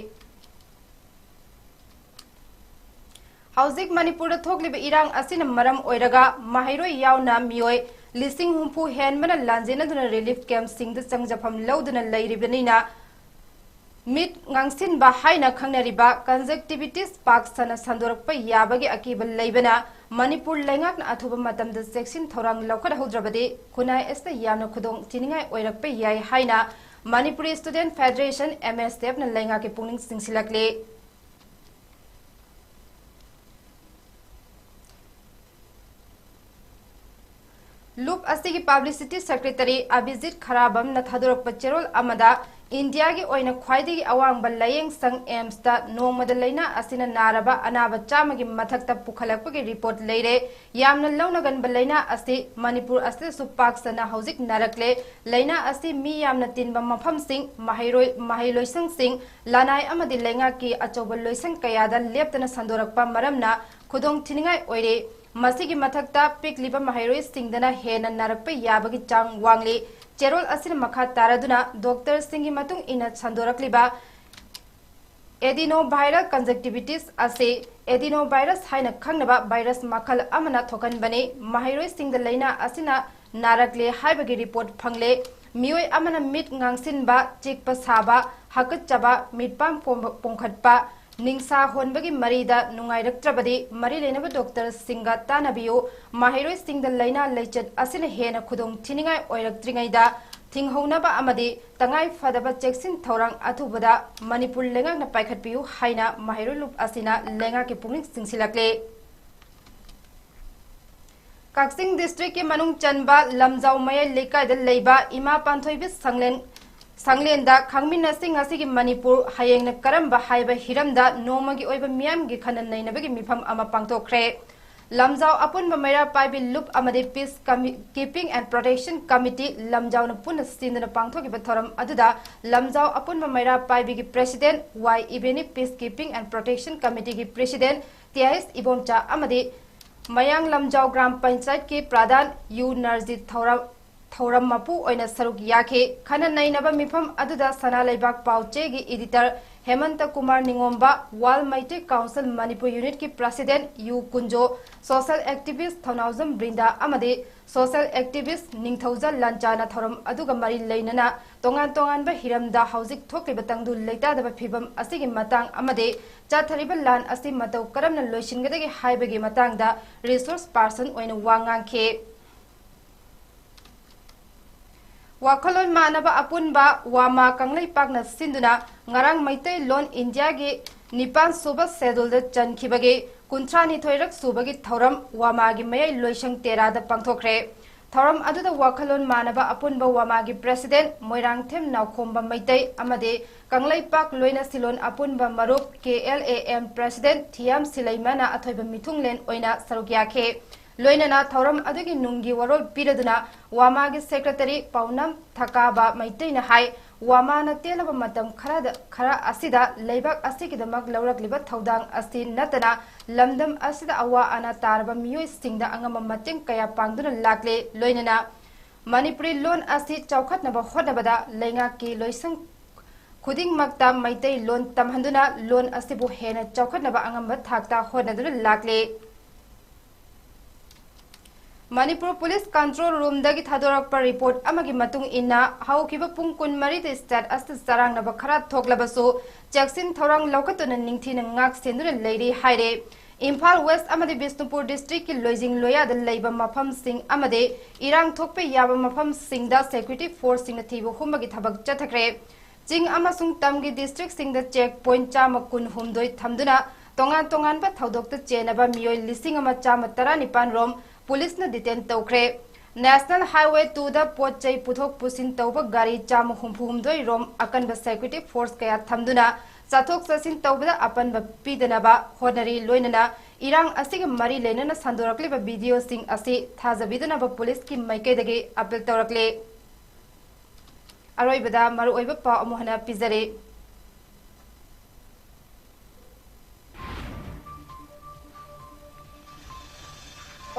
ꯍꯧꯖꯤꯛ ꯃꯅꯤꯄꯨꯔꯗ ꯊꯣꯛꯂꯤꯕ ꯏꯔꯥꯡ ꯑꯁꯤꯅ ꯃꯔꯝ ꯑꯣꯏꯔꯒ ꯃꯍꯩꯔꯣꯏ ꯌꯥꯎꯅ ꯃꯤꯑꯣꯏ ꯂꯤꯁꯤꯡ ꯍꯨꯝꯐꯨ ꯍꯦꯟꯕꯅ ꯂꯥꯟꯖꯦꯟꯅꯗꯨꯅ ꯔꯤꯂꯤꯐ ꯀꯦꯝꯞꯁꯤꯡꯗ ꯆꯪꯖꯐꯝ ꯂꯧꯗꯨꯅ ꯂꯩꯔꯤꯕꯅꯤꯅ, ꯃꯤꯠ ꯉꯥꯡꯁꯤꯟꯕ ꯍꯥꯏꯅ ꯈꯪꯅꯔꯤꯕ ꯀꯟꯖꯛꯇꯤꯚꯤꯇꯤꯁ ꯄꯥꯛ ꯁꯟꯅ ꯁꯟꯗꯣꯔꯛꯄ ꯌꯥꯕꯒꯤ ꯑꯀꯤꯕ ꯂꯩꯕꯅ, ꯃꯅꯤꯄꯨꯔ ꯂꯩꯉꯥꯛꯅ ꯑꯊꯨꯕ ꯃꯇꯝꯗ ꯆꯦꯛꯁꯤꯟ ꯊꯧꯔꯥꯡ ꯂꯧꯈꯠꯍꯧꯗ꯭ꯔꯕꯗꯤ ꯈꯨꯟꯅꯥꯏ ꯑꯁꯤꯗ ꯌꯥꯝꯅ ꯈꯨꯗꯣꯡ ꯊꯤꯅꯤꯡꯉꯥꯏ ꯑꯣꯏꯔꯛꯄ ꯌꯥꯏ ꯍꯥꯏꯅ ꯃꯅꯤꯄꯨꯔꯤ ꯁ꯭ꯇꯨꯗꯦꯟꯠ ꯐꯦꯗꯔꯦꯁꯟ, ꯑꯦꯝ ꯑꯦꯁ ꯑꯦꯐꯅ ꯂꯩꯉꯥꯛꯀꯤ ꯄꯨꯛꯅꯤꯡ ꯆꯤꯡꯁꯤꯜꯂꯛꯂꯤ꯫ ꯂꯨꯞ ꯑꯁꯤꯒꯤ ꯄꯕ꯭ꯂꯤꯁꯤꯇꯤ ꯁꯦꯀ꯭ꯔꯦꯇꯔꯤ ꯑꯚꯤꯖꯤꯠ ꯈꯔꯥꯕꯝꯅ ꯊꯥꯗꯣꯔꯛꯄ ꯆꯦꯔꯣꯜ ꯑꯃꯗ, ꯏꯟꯗꯤꯌꯥꯒꯤ ꯑꯣꯏꯅ ꯈ꯭ꯋꯥꯏꯗꯒꯤ ꯑꯋꯥꯡꯕ ꯂꯥꯌꯦꯡ ꯁꯪ ꯑꯦꯝꯁꯇ ꯅꯣꯡꯃꯗ ꯂꯥꯏꯅꯥ ꯑꯁꯤꯅ ꯅꯥꯔꯕ ꯑꯅꯥꯕ ꯆꯥꯝꯃꯒꯤ ꯃꯊꯛꯇ ꯄꯨꯈꯠꯂꯛꯄꯒꯤ ꯔꯤꯄꯣꯔꯠ ꯂꯩꯔꯦ꯫ ꯌꯥꯝꯅ ꯂꯧꯅꯒꯟꯕ ꯂꯥꯏꯅꯥ ꯑꯁꯤ ꯃꯅꯤꯄꯨꯔ ꯑꯁꯤꯗꯁꯨ ꯄꯥꯛ ꯁꯟꯅ ꯍꯧꯖꯤꯛ ꯅꯥꯔꯛꯂꯦ꯫ ꯂꯥꯏꯅꯥ ꯑꯁꯤ ꯃꯤ ꯌꯥꯝꯅ ꯇꯤꯟꯕ ꯃꯐꯝꯁꯤꯡ, ꯃꯍꯩꯔꯣꯏ, ꯃꯍꯩꯂꯣꯏꯁꯪꯁꯤꯡ, ꯂꯅꯥꯏ ꯑꯃꯗꯤ ꯂꯩꯉꯥꯛꯀꯤ ꯑꯆꯧꯕ ꯂꯣꯏꯁꯪ ꯀꯌꯥꯗ ꯂꯦꯞꯇꯅ ꯁꯟꯗꯣꯔꯛꯄ ꯃꯔꯝꯅ ꯈꯨꯗꯣꯡ ꯊꯤꯅꯤꯡꯉꯥꯏ ꯑꯣꯏꯔꯦ꯫ ꯃꯁꯤꯒꯤ ꯃꯊꯛꯇ ꯄꯤꯛꯂꯤꯕ ꯃꯍꯩꯔꯣꯏꯁꯤꯡꯗꯅ ꯍꯦꯟꯅ ꯅꯥꯔꯛꯄ ꯌꯥꯕꯒꯤ ꯆꯥꯡ ꯋꯥꯡꯂꯤ꯫ ꯆꯦꯔꯣꯜ ꯑꯁꯤꯅ ꯃꯈꯥ ꯇꯥꯔꯗꯨꯅ ꯗꯣꯛꯇꯔꯁꯤꯡꯒꯤ ꯃꯇꯨꯡ ꯏꯟꯅ ꯁꯟꯗꯣꯔꯛꯂꯤꯕ adenoviral conjunctivitis ꯑꯁꯤ adenovirus ꯍꯥꯏꯅ ꯈꯪꯅꯕ ꯚꯥꯏꯔꯁ ꯃꯈꯜ ꯑꯃꯅ ꯊꯣꯛꯍꯟꯕꯅꯤ꯫ ꯃꯍꯩꯔꯣꯏꯁꯤꯡꯗ ꯂꯥꯏꯅꯥ ꯑꯁꯤꯅ ꯅꯥꯔꯛꯂꯦ ꯍꯥꯏꯕꯒꯤ ꯔꯤꯄꯣꯔꯠ ꯐꯪꯂꯦ꯫ ꯃꯤꯑꯣꯏ ꯑꯃꯅ ꯃꯤꯠ ꯉꯥꯡꯁꯤꯟꯕ, ꯆꯤꯛꯄ ꯁꯥꯕ, ꯍꯥꯀꯠꯆꯕ, ꯃꯤꯠꯄꯥꯝ ꯄꯣꯝꯕ-, ꯄꯣꯝꯈꯠꯄ, ꯅꯤꯡꯁꯥ ꯍꯣꯟꯕꯒꯤ ꯃꯔꯤꯗ ꯅꯨꯡꯉꯥꯏꯔꯛꯇ꯭ꯔꯕꯗꯤ ꯃꯔꯤ ꯂꯩꯅꯕ ꯗꯣꯛꯇꯔꯁꯤꯡꯒ ꯇꯥꯟꯅꯕꯤꯌꯨ꯫ ꯃꯍꯩꯔꯣꯏꯁꯤꯡꯗ ꯂꯥꯏꯅꯥ ꯂꯩꯆꯠ ꯑꯁꯤꯅ ꯍꯦꯟꯅ ꯈꯨꯗꯣꯡ ꯊꯤꯅꯤꯡꯉꯥꯏ ꯑꯣꯏꯔꯛꯇ꯭ꯔꯤꯉꯩꯗ ꯊꯤꯡꯍꯧꯅꯕ ꯑꯃꯗꯤ ꯇꯉꯥꯏ ꯐꯗꯕ ꯆꯦꯛꯁꯤꯟ ꯊꯧꯔꯥꯡ ꯑꯊꯨꯕꯗ ꯃꯅꯤꯄꯨꯔ ꯂꯩꯉꯥꯛꯅ ꯄꯥꯏꯈꯠꯄꯤꯌꯨ ꯍꯥꯏꯅ ꯃꯍꯩꯔꯣꯏ ꯂꯨꯞ ꯑꯁꯤꯅ ꯂꯩꯉꯥꯛꯀꯤ ꯄꯨꯛꯅꯤꯡ ꯆꯤꯡꯁꯤꯜꯂꯛꯂꯦ꯫ ꯀꯛꯆꯤꯡ ꯗꯤꯁꯇ꯭ꯔꯤꯛꯀꯤ ꯃꯅꯨꯡ ꯆꯟꯕ ꯂꯝꯖꯥꯎ ꯃꯌꯥꯏ ꯂꯩꯀꯥꯏꯗ ꯂꯩꯕ ꯏꯃꯥ ꯄꯥꯟꯊꯣꯏꯕꯤ ꯁꯪꯂꯦꯟ, ꯁꯪꯂꯦꯟꯗ ꯈꯪꯃꯤꯟꯅꯁꯤ ꯉꯁꯤꯒꯤ ꯃꯅꯤꯄꯨꯔ ꯍꯌꯦꯡꯅ ꯀꯔꯝꯕ ꯍꯥꯏꯕ ꯍꯤꯔꯝꯗ ꯅꯣꯡꯃꯒꯤ ꯑꯣꯏꯕ ꯃꯤꯌꯥꯝꯒꯤ ꯈꯟꯅ ꯅꯩꯅꯕꯒꯤ ꯃꯤꯐꯝ ꯑꯃ ꯄꯥꯡꯊꯣꯛꯈ꯭ꯔꯦ꯫ ꯂꯝꯖꯥꯎ ꯑꯄꯨꯟꯕ ꯃꯩꯔꯥ ꯄꯥꯏꯕꯤ ꯂꯨꯞ ꯑꯃꯗꯤ Peace Commi-, Keeping and Protection Committee ꯂꯝꯖꯥꯎꯅ ꯄꯨꯟꯅ ꯁꯤꯟꯗꯨꯅ ꯄꯥꯡꯊꯣꯛꯈꯤꯕ ꯊꯧꯔꯝ ꯑꯗꯨꯗ ꯂꯝꯖꯥꯎ ꯑꯄꯨꯟꯕ ꯃꯩꯔꯥ ꯄꯥꯏꯕꯤꯒꯤ President Y Ibeni, Peace Keeping and Protection Committeeꯒꯤ President T I S Ibomcha ꯑꯃꯗꯤ ꯃꯌꯥꯡ ꯂꯝꯖꯥꯎ ꯒ꯭ꯔꯥꯝ ꯄꯟꯆꯥꯌꯠꯀꯤ ꯄ꯭ꯔꯙꯥꯟ ꯌꯨ ꯅꯔꯖꯤꯠ ꯊꯧꯔꯝ, ꯊꯧꯔꯝ ꯃꯄꯨ ꯑꯣꯏꯅ ꯁꯔꯨꯛ ꯌꯥꯈꯤ꯫ ꯈꯟꯅ ꯅꯩꯅꯕ ꯃꯤꯐꯝ ꯑꯗꯨꯗ ꯁꯅꯥ ꯂꯩꯕꯥꯛ ꯄꯥꯎꯆꯦꯒꯤ editor Hemanta Kumar Ningomba, World Meitei Council Manipur Unitꯀꯤ President U Kunjo, social activist Thounaojam Brinda ꯑꯃꯗꯤ social activist ꯅꯤꯡꯊꯧꯖ ꯂꯥꯟꯆꯥꯅ ꯊꯧꯔꯝ ꯑꯗꯨꯒ ꯃꯔꯤ ꯂꯩꯅꯅ ꯇꯣꯉꯥꯟ ꯇꯣꯉꯥꯟꯕ ꯍꯤꯔꯝꯗ ꯍꯧꯖꯤꯛ ꯊꯣꯛꯂꯤꯕ ꯇꯪꯗꯨ ꯂꯩꯇꯥꯗꯕ ꯐꯤꯕꯝ ꯑꯁꯤꯒꯤ ꯃꯇꯥꯡ ꯑꯃꯗꯤ ꯆꯠꯊꯔꯤꯕ ꯂꯥꯟ ꯑꯁꯤ ꯃꯇꯧ ꯀꯔꯝꯅ ꯂꯣꯏꯁꯤꯟꯒꯗꯒꯦ ꯍꯥꯏꯕꯒꯤ ꯃꯇꯥꯡꯗ resource person ꯑꯣꯏꯅ ꯋꯥ ꯉꯥꯡꯈꯤ꯫ ꯋꯥꯈꯜꯂꯣꯟ ꯃꯥꯟꯅꯕ ꯑꯄꯨꯟꯕ ꯋꯥꯃꯥ ꯀꯪꯂꯩꯄꯥꯛꯅ ꯁꯤꯟꯗꯨꯅ ꯉꯔꯥꯡ ꯃꯩꯇꯩꯂꯣꯟ ꯏꯟꯗꯤꯌꯥꯒꯤ ꯅꯤꯄꯥꯟ ꯁꯨꯕ ꯁꯦꯗꯨꯜꯗ ꯆꯟꯈꯤꯕꯒꯤ ꯀꯨꯟꯊ꯭ꯔꯥ ꯅꯤꯊꯣꯏꯔꯛ ꯁꯨꯕꯒꯤ ꯊꯧꯔꯝ ꯋꯥꯃꯥꯒꯤ ꯃꯌꯥꯏ ꯂꯣꯏꯁꯪ ꯇꯦꯔꯥꯗ ꯄꯥꯡꯊꯣꯛꯈ꯭ꯔꯦ꯫ ꯊꯧꯔꯝ ꯑꯗꯨꯗ ꯋꯥꯈꯜꯂꯣꯟ ꯃꯥꯟꯅꯕ ꯑꯄꯨꯟꯕ ꯋꯥꯃꯥꯒꯤ President ꯃꯣꯏꯔꯥꯡꯊꯦꯝ ꯅꯥꯎꯈꯣꯝꯕ ꯃꯩꯇꯩ ꯑꯃꯗꯤ ꯀꯪꯂꯩꯄꯥꯛ ꯂꯣꯏꯅ ꯁꯤꯂꯣꯟ ꯑꯄꯨꯟꯕ ꯃꯔꯨꯞ ꯀꯦ ꯑꯦꯜ ꯑꯦ ꯑꯦꯝ President ꯊꯤꯌꯥꯝ ꯁꯤꯂꯩꯃꯅ ꯑꯊꯣꯏꯕ ꯃꯤꯊꯨꯡꯂꯦꯟ ꯑꯣꯏꯅ ꯁꯔꯨꯛ ꯌꯥꯈꯤ꯫ ꯂꯣꯏꯅꯅ ꯊꯧꯔꯝ ꯑꯗꯨꯒꯤ ꯅꯨꯡꯒꯤ ꯋꯥꯔꯣꯜ ꯄꯤꯔꯗꯨꯅ ꯋꯥꯃꯥꯒꯤ Secretary ꯄꯥꯎꯅꯝ ꯊꯀꯥꯕ ꯃꯩꯇꯩꯅ ꯍꯥꯏ, ꯋꯥꯃꯥꯅ ꯇꯦꯜꯂꯕ ꯃꯇꯝ ꯈꯔꯗ, ꯈꯔ ꯑꯁꯤꯗ ꯂꯩꯕꯥꯛ ꯑꯁꯤꯒꯤꯗꯃꯛ ꯂꯧꯔꯛꯂꯤꯕ ꯊꯧꯗꯥꯡ ꯑꯁꯤ ꯅꯠꯇꯅ ꯂꯝꯗꯝ ꯑꯁꯤꯗ ꯑꯋꯥ ꯑꯅꯥ ꯇꯥꯔꯕ ꯃꯤꯑꯣꯏꯁꯤꯡꯗ ꯑꯉꯝꯕ ꯃꯇꯦꯡ ꯀꯌꯥ ꯄꯥꯡꯗꯨꯅ ꯂꯥꯛꯂꯦ꯫ ꯂꯣꯏꯅꯅ ꯃꯅꯤꯄꯨꯔꯤ ꯂꯣꯟ ꯑꯁꯤ ꯆꯥꯎꯈꯠꯅꯕ ꯍꯣꯠꯅꯕꯗ ꯂꯩꯉꯥꯛꯀꯤ ꯂꯣꯏꯁꯪ ꯈꯨꯗꯤꯡꯃꯛꯇ ꯃꯩꯇꯩ ꯂꯣꯟ ꯇꯝꯍꯟꯗꯨꯅ ꯂꯣꯟ ꯑꯁꯤꯕꯨ ꯍꯦꯟꯅ ꯆꯥꯎꯈꯠꯅꯕ ꯑꯉꯝꯕ ꯊꯥꯛꯇ ꯍꯣꯠꯅꯗꯨꯅ ꯂꯥꯛꯂꯦ꯫ ꯃꯅꯤꯄꯨꯔ ꯄꯨꯂꯤꯁ ꯀꯟꯇ꯭ꯔꯣꯜ ꯔꯨꯝꯗꯒꯤ ꯊꯥꯗꯣꯔꯛꯄ ꯔꯤꯄꯣꯔꯠ ꯑꯃꯒꯤ ꯃꯇꯨꯡ ꯏꯟꯅ, ꯍꯧꯈꯤꯕ ꯄꯨꯡ ꯀꯨꯟꯃꯔꯤꯗ ꯁ꯭ꯇꯦꯠ ꯑꯁꯤꯗ ꯆꯔꯥꯡꯅꯕ ꯈꯔ ꯊꯣꯛꯂꯕꯁꯨ, ꯆꯦꯛꯁꯤꯟ ꯊꯧꯔꯥꯡ ꯂꯧꯈꯠꯇꯨꯅ ꯅꯤꯡꯊꯤꯅ ꯉꯥꯛ ꯁꯦꯟꯗꯨꯅ ꯂꯩꯔꯤ ꯍꯥꯏꯔꯦ꯫ ꯏꯝꯐꯥꯜ ꯋꯦꯁ ꯑꯃꯗꯤ ꯕꯤꯁꯅꯨꯄꯨꯔ ꯗꯤꯁꯇ꯭ꯔꯤꯛꯀꯤ ꯂꯣꯏꯖꯤꯡ ꯂꯣꯌꯥꯗ ꯂꯩꯕ ꯃꯐꯝꯁꯤꯡ ꯑꯃꯗꯤ ꯏꯔꯥꯡ ꯊꯣꯛꯄ ꯌꯥꯕ ꯃꯐꯝꯁꯤꯡꯗ ꯁꯦꯀ꯭ꯌꯨꯔꯤꯇꯤ ꯐꯣꯔꯁꯁꯤꯡꯅ ꯊꯤꯕ ꯍꯨꯝꯕꯒꯤ ꯊꯕꯛ ꯆꯠꯊꯈ꯭ꯔꯦ꯫ ꯆꯤꯡ ꯑꯃꯁꯨꯡ ꯇꯝꯒꯤ ꯗꯤꯁꯇ꯭ꯔꯤꯛꯁꯤꯡꯗ ꯆꯦꯛ ꯄꯣꯏꯟꯠ ꯆꯥꯝꯃ ꯀꯨꯟꯍꯨꯝꯗꯣꯏ ꯊꯝꯗꯨꯅ ꯇꯣꯉꯥꯟ ꯇꯣꯉꯥꯟꯕ ꯊꯧꯗꯣꯛꯇ ꯆꯦꯟꯅꯕ ꯃꯤꯑꯣꯏ ꯂꯤꯁꯤꯡ ꯑꯃ ꯆꯥꯝꯃ ꯇꯔꯥꯅꯤꯄꯥꯟ ꯔꯣꯝ ꯄꯨꯂꯤꯁꯅ ꯗꯤꯇꯦꯟ ꯇꯧꯈ꯭ꯔꯦ꯫ ꯅꯦꯁꯅꯦꯜ ꯍꯥꯏꯋꯦ ꯇꯨꯗ ꯄꯣꯠ ꯆꯩ ꯄꯨꯊꯣꯛ ꯄꯨꯁꯤꯟ ꯇꯧꯕ ꯒꯥꯔꯤ ꯆꯥꯝꯃ ꯍꯨꯝꯐꯨ ꯍꯨꯝꯗꯣꯏ ꯔꯣꯝ ꯑꯀꯟꯕ ꯁꯦꯀ꯭ꯌꯨꯔꯤꯇꯤ ꯐꯣꯔꯁ ꯀꯌꯥ ꯊꯝꯗꯨꯅ ꯆꯠꯊꯣꯛ ꯆꯠꯁꯤꯟ ꯇꯧꯕꯗ ꯑꯄꯟꯕ ꯄꯤꯗꯅꯕ ꯍꯣꯠꯅꯔꯤ꯫ ꯂꯣꯏꯅꯅ ꯏꯔꯥꯡ ꯑꯁꯤꯒ ꯃꯔꯤ ꯂꯩꯅꯅ ꯁꯟꯗꯣꯔꯛꯂꯤꯕ ꯚꯤꯗꯤꯑꯣꯁꯤꯡ ꯑꯁꯤ ꯊꯥꯖꯕꯤꯗꯅꯕ ꯄꯨꯂꯤꯁꯀꯤ ꯃꯥꯏꯀꯩꯗꯒꯤ ꯑꯄꯤꯜ ꯇꯧꯔꯛꯂꯤ꯫ ꯑꯔꯣꯏꯕꯗ ꯃꯔꯨꯑꯣꯏꯕ ꯄꯥꯎ ꯑꯃꯨꯛ ꯍꯟꯅ ꯄꯤꯖꯔꯤ꯫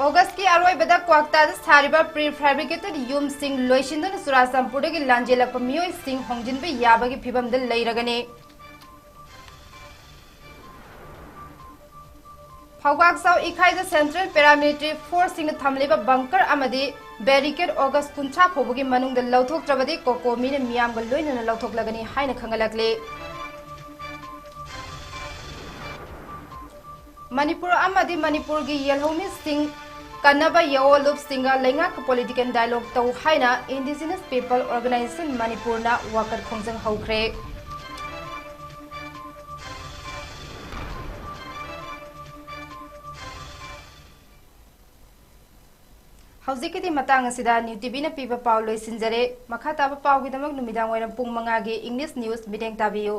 ꯑꯣꯒꯁꯀꯤ ꯑꯔꯣꯏꯕꯗ ꯀ꯭ꯋꯥꯛꯇꯥꯗ ꯁꯥꯔꯤꯕ ꯄ꯭ꯔꯤ ꯐꯦꯕ꯭ꯔꯤꯀꯦꯇꯦꯗ ꯌꯨꯝꯁꯤꯡ ꯂꯣꯏꯁꯤꯟꯗꯨꯅ ꯆꯨꯔꯥꯆꯥꯟꯄꯨꯔꯗꯒꯤ ꯂꯥꯟꯖꯦꯜꯂꯛꯄ ꯃꯤꯑꯣꯏꯁꯤꯡ ꯍꯣꯡꯖꯤꯟꯕ ꯌꯥꯕꯒꯤ ꯐꯤꯕꯝꯗ ꯂꯩꯔꯒꯅꯤ꯫ ꯐꯧꯒꯥꯛꯆꯥꯎ ꯏꯈꯥꯏꯗ ꯁꯦꯟꯇ꯭ꯔꯦꯜ ꯄꯦꯔꯥꯃꯤꯂꯤꯇꯔꯤ ꯐꯣꯔꯁꯁꯤꯡꯅ ꯊꯝꯂꯤꯕ ꯕꯪꯀꯔ ꯑꯃꯗꯤ ꯕꯦꯔꯤꯀꯦꯗ ꯑꯣꯒꯁ ꯀꯨꯟꯊ꯭ꯔꯥ ꯐꯥꯎꯕꯒꯤ ꯃꯅꯨꯡꯗ ꯂꯧꯊꯣꯛꯇ꯭ꯔꯕꯗꯤ ꯀꯣꯀꯣꯃꯤꯅ ꯃꯤꯌꯥꯝꯒ ꯂꯣꯏꯅꯅ ꯂꯧꯊꯣꯛꯂꯒꯅꯤ ꯍꯥꯏꯅ ꯈꯪꯍꯜꯂꯛꯂꯤ꯫ ꯃꯅꯤꯄꯨꯔ ꯑꯃꯗꯤ ꯃꯅꯤꯄꯨꯔꯒꯤ ꯌꯦꯜꯍꯧꯃꯤꯁꯤꯡ ꯀꯟꯅꯕ ꯌꯦꯑꯣ ꯂꯨꯞꯁꯤꯡꯒ ꯂꯩꯉꯥꯛꯀ ꯄꯣꯂꯤꯇꯤꯀꯦꯜ ꯗꯥꯏꯂꯣꯒ ꯇꯧ ꯍꯥꯏꯅ ꯏꯟꯗꯤꯖꯤꯅꯁ ꯄꯤꯄꯜ ꯑꯣꯔꯒꯅꯥꯏꯖꯦꯁꯟ ꯃꯅꯤꯄꯨꯔꯅ ꯋꯥꯀꯠ ꯈꯣꯡꯖꯪ ꯍꯧꯈ꯭ꯔꯦ꯫ ꯍꯧꯖꯤꯛꯀꯤꯗꯤ ꯃꯇꯥꯡ ꯑꯁꯤꯗ ꯅ꯭ꯌꯨ ꯇꯤꯚꯤꯅ ꯄꯤꯕ ꯄꯥꯎ ꯂꯣꯏꯁꯤꯟꯖꯔꯦ꯫ ꯃꯈꯥ ꯇꯥꯕ ꯄꯥꯎꯒꯤꯗꯃꯛ ꯅꯨꯃꯤꯗꯥꯡ ꯋꯥꯏꯔꯝ ꯄꯨꯡ ꯃꯉꯥꯒꯤ ꯏꯪꯂꯤꯁ ꯅ꯭ꯌꯨꯁ ꯃꯤꯠꯌꯦꯡ ꯇꯥꯕꯤꯌꯨ꯫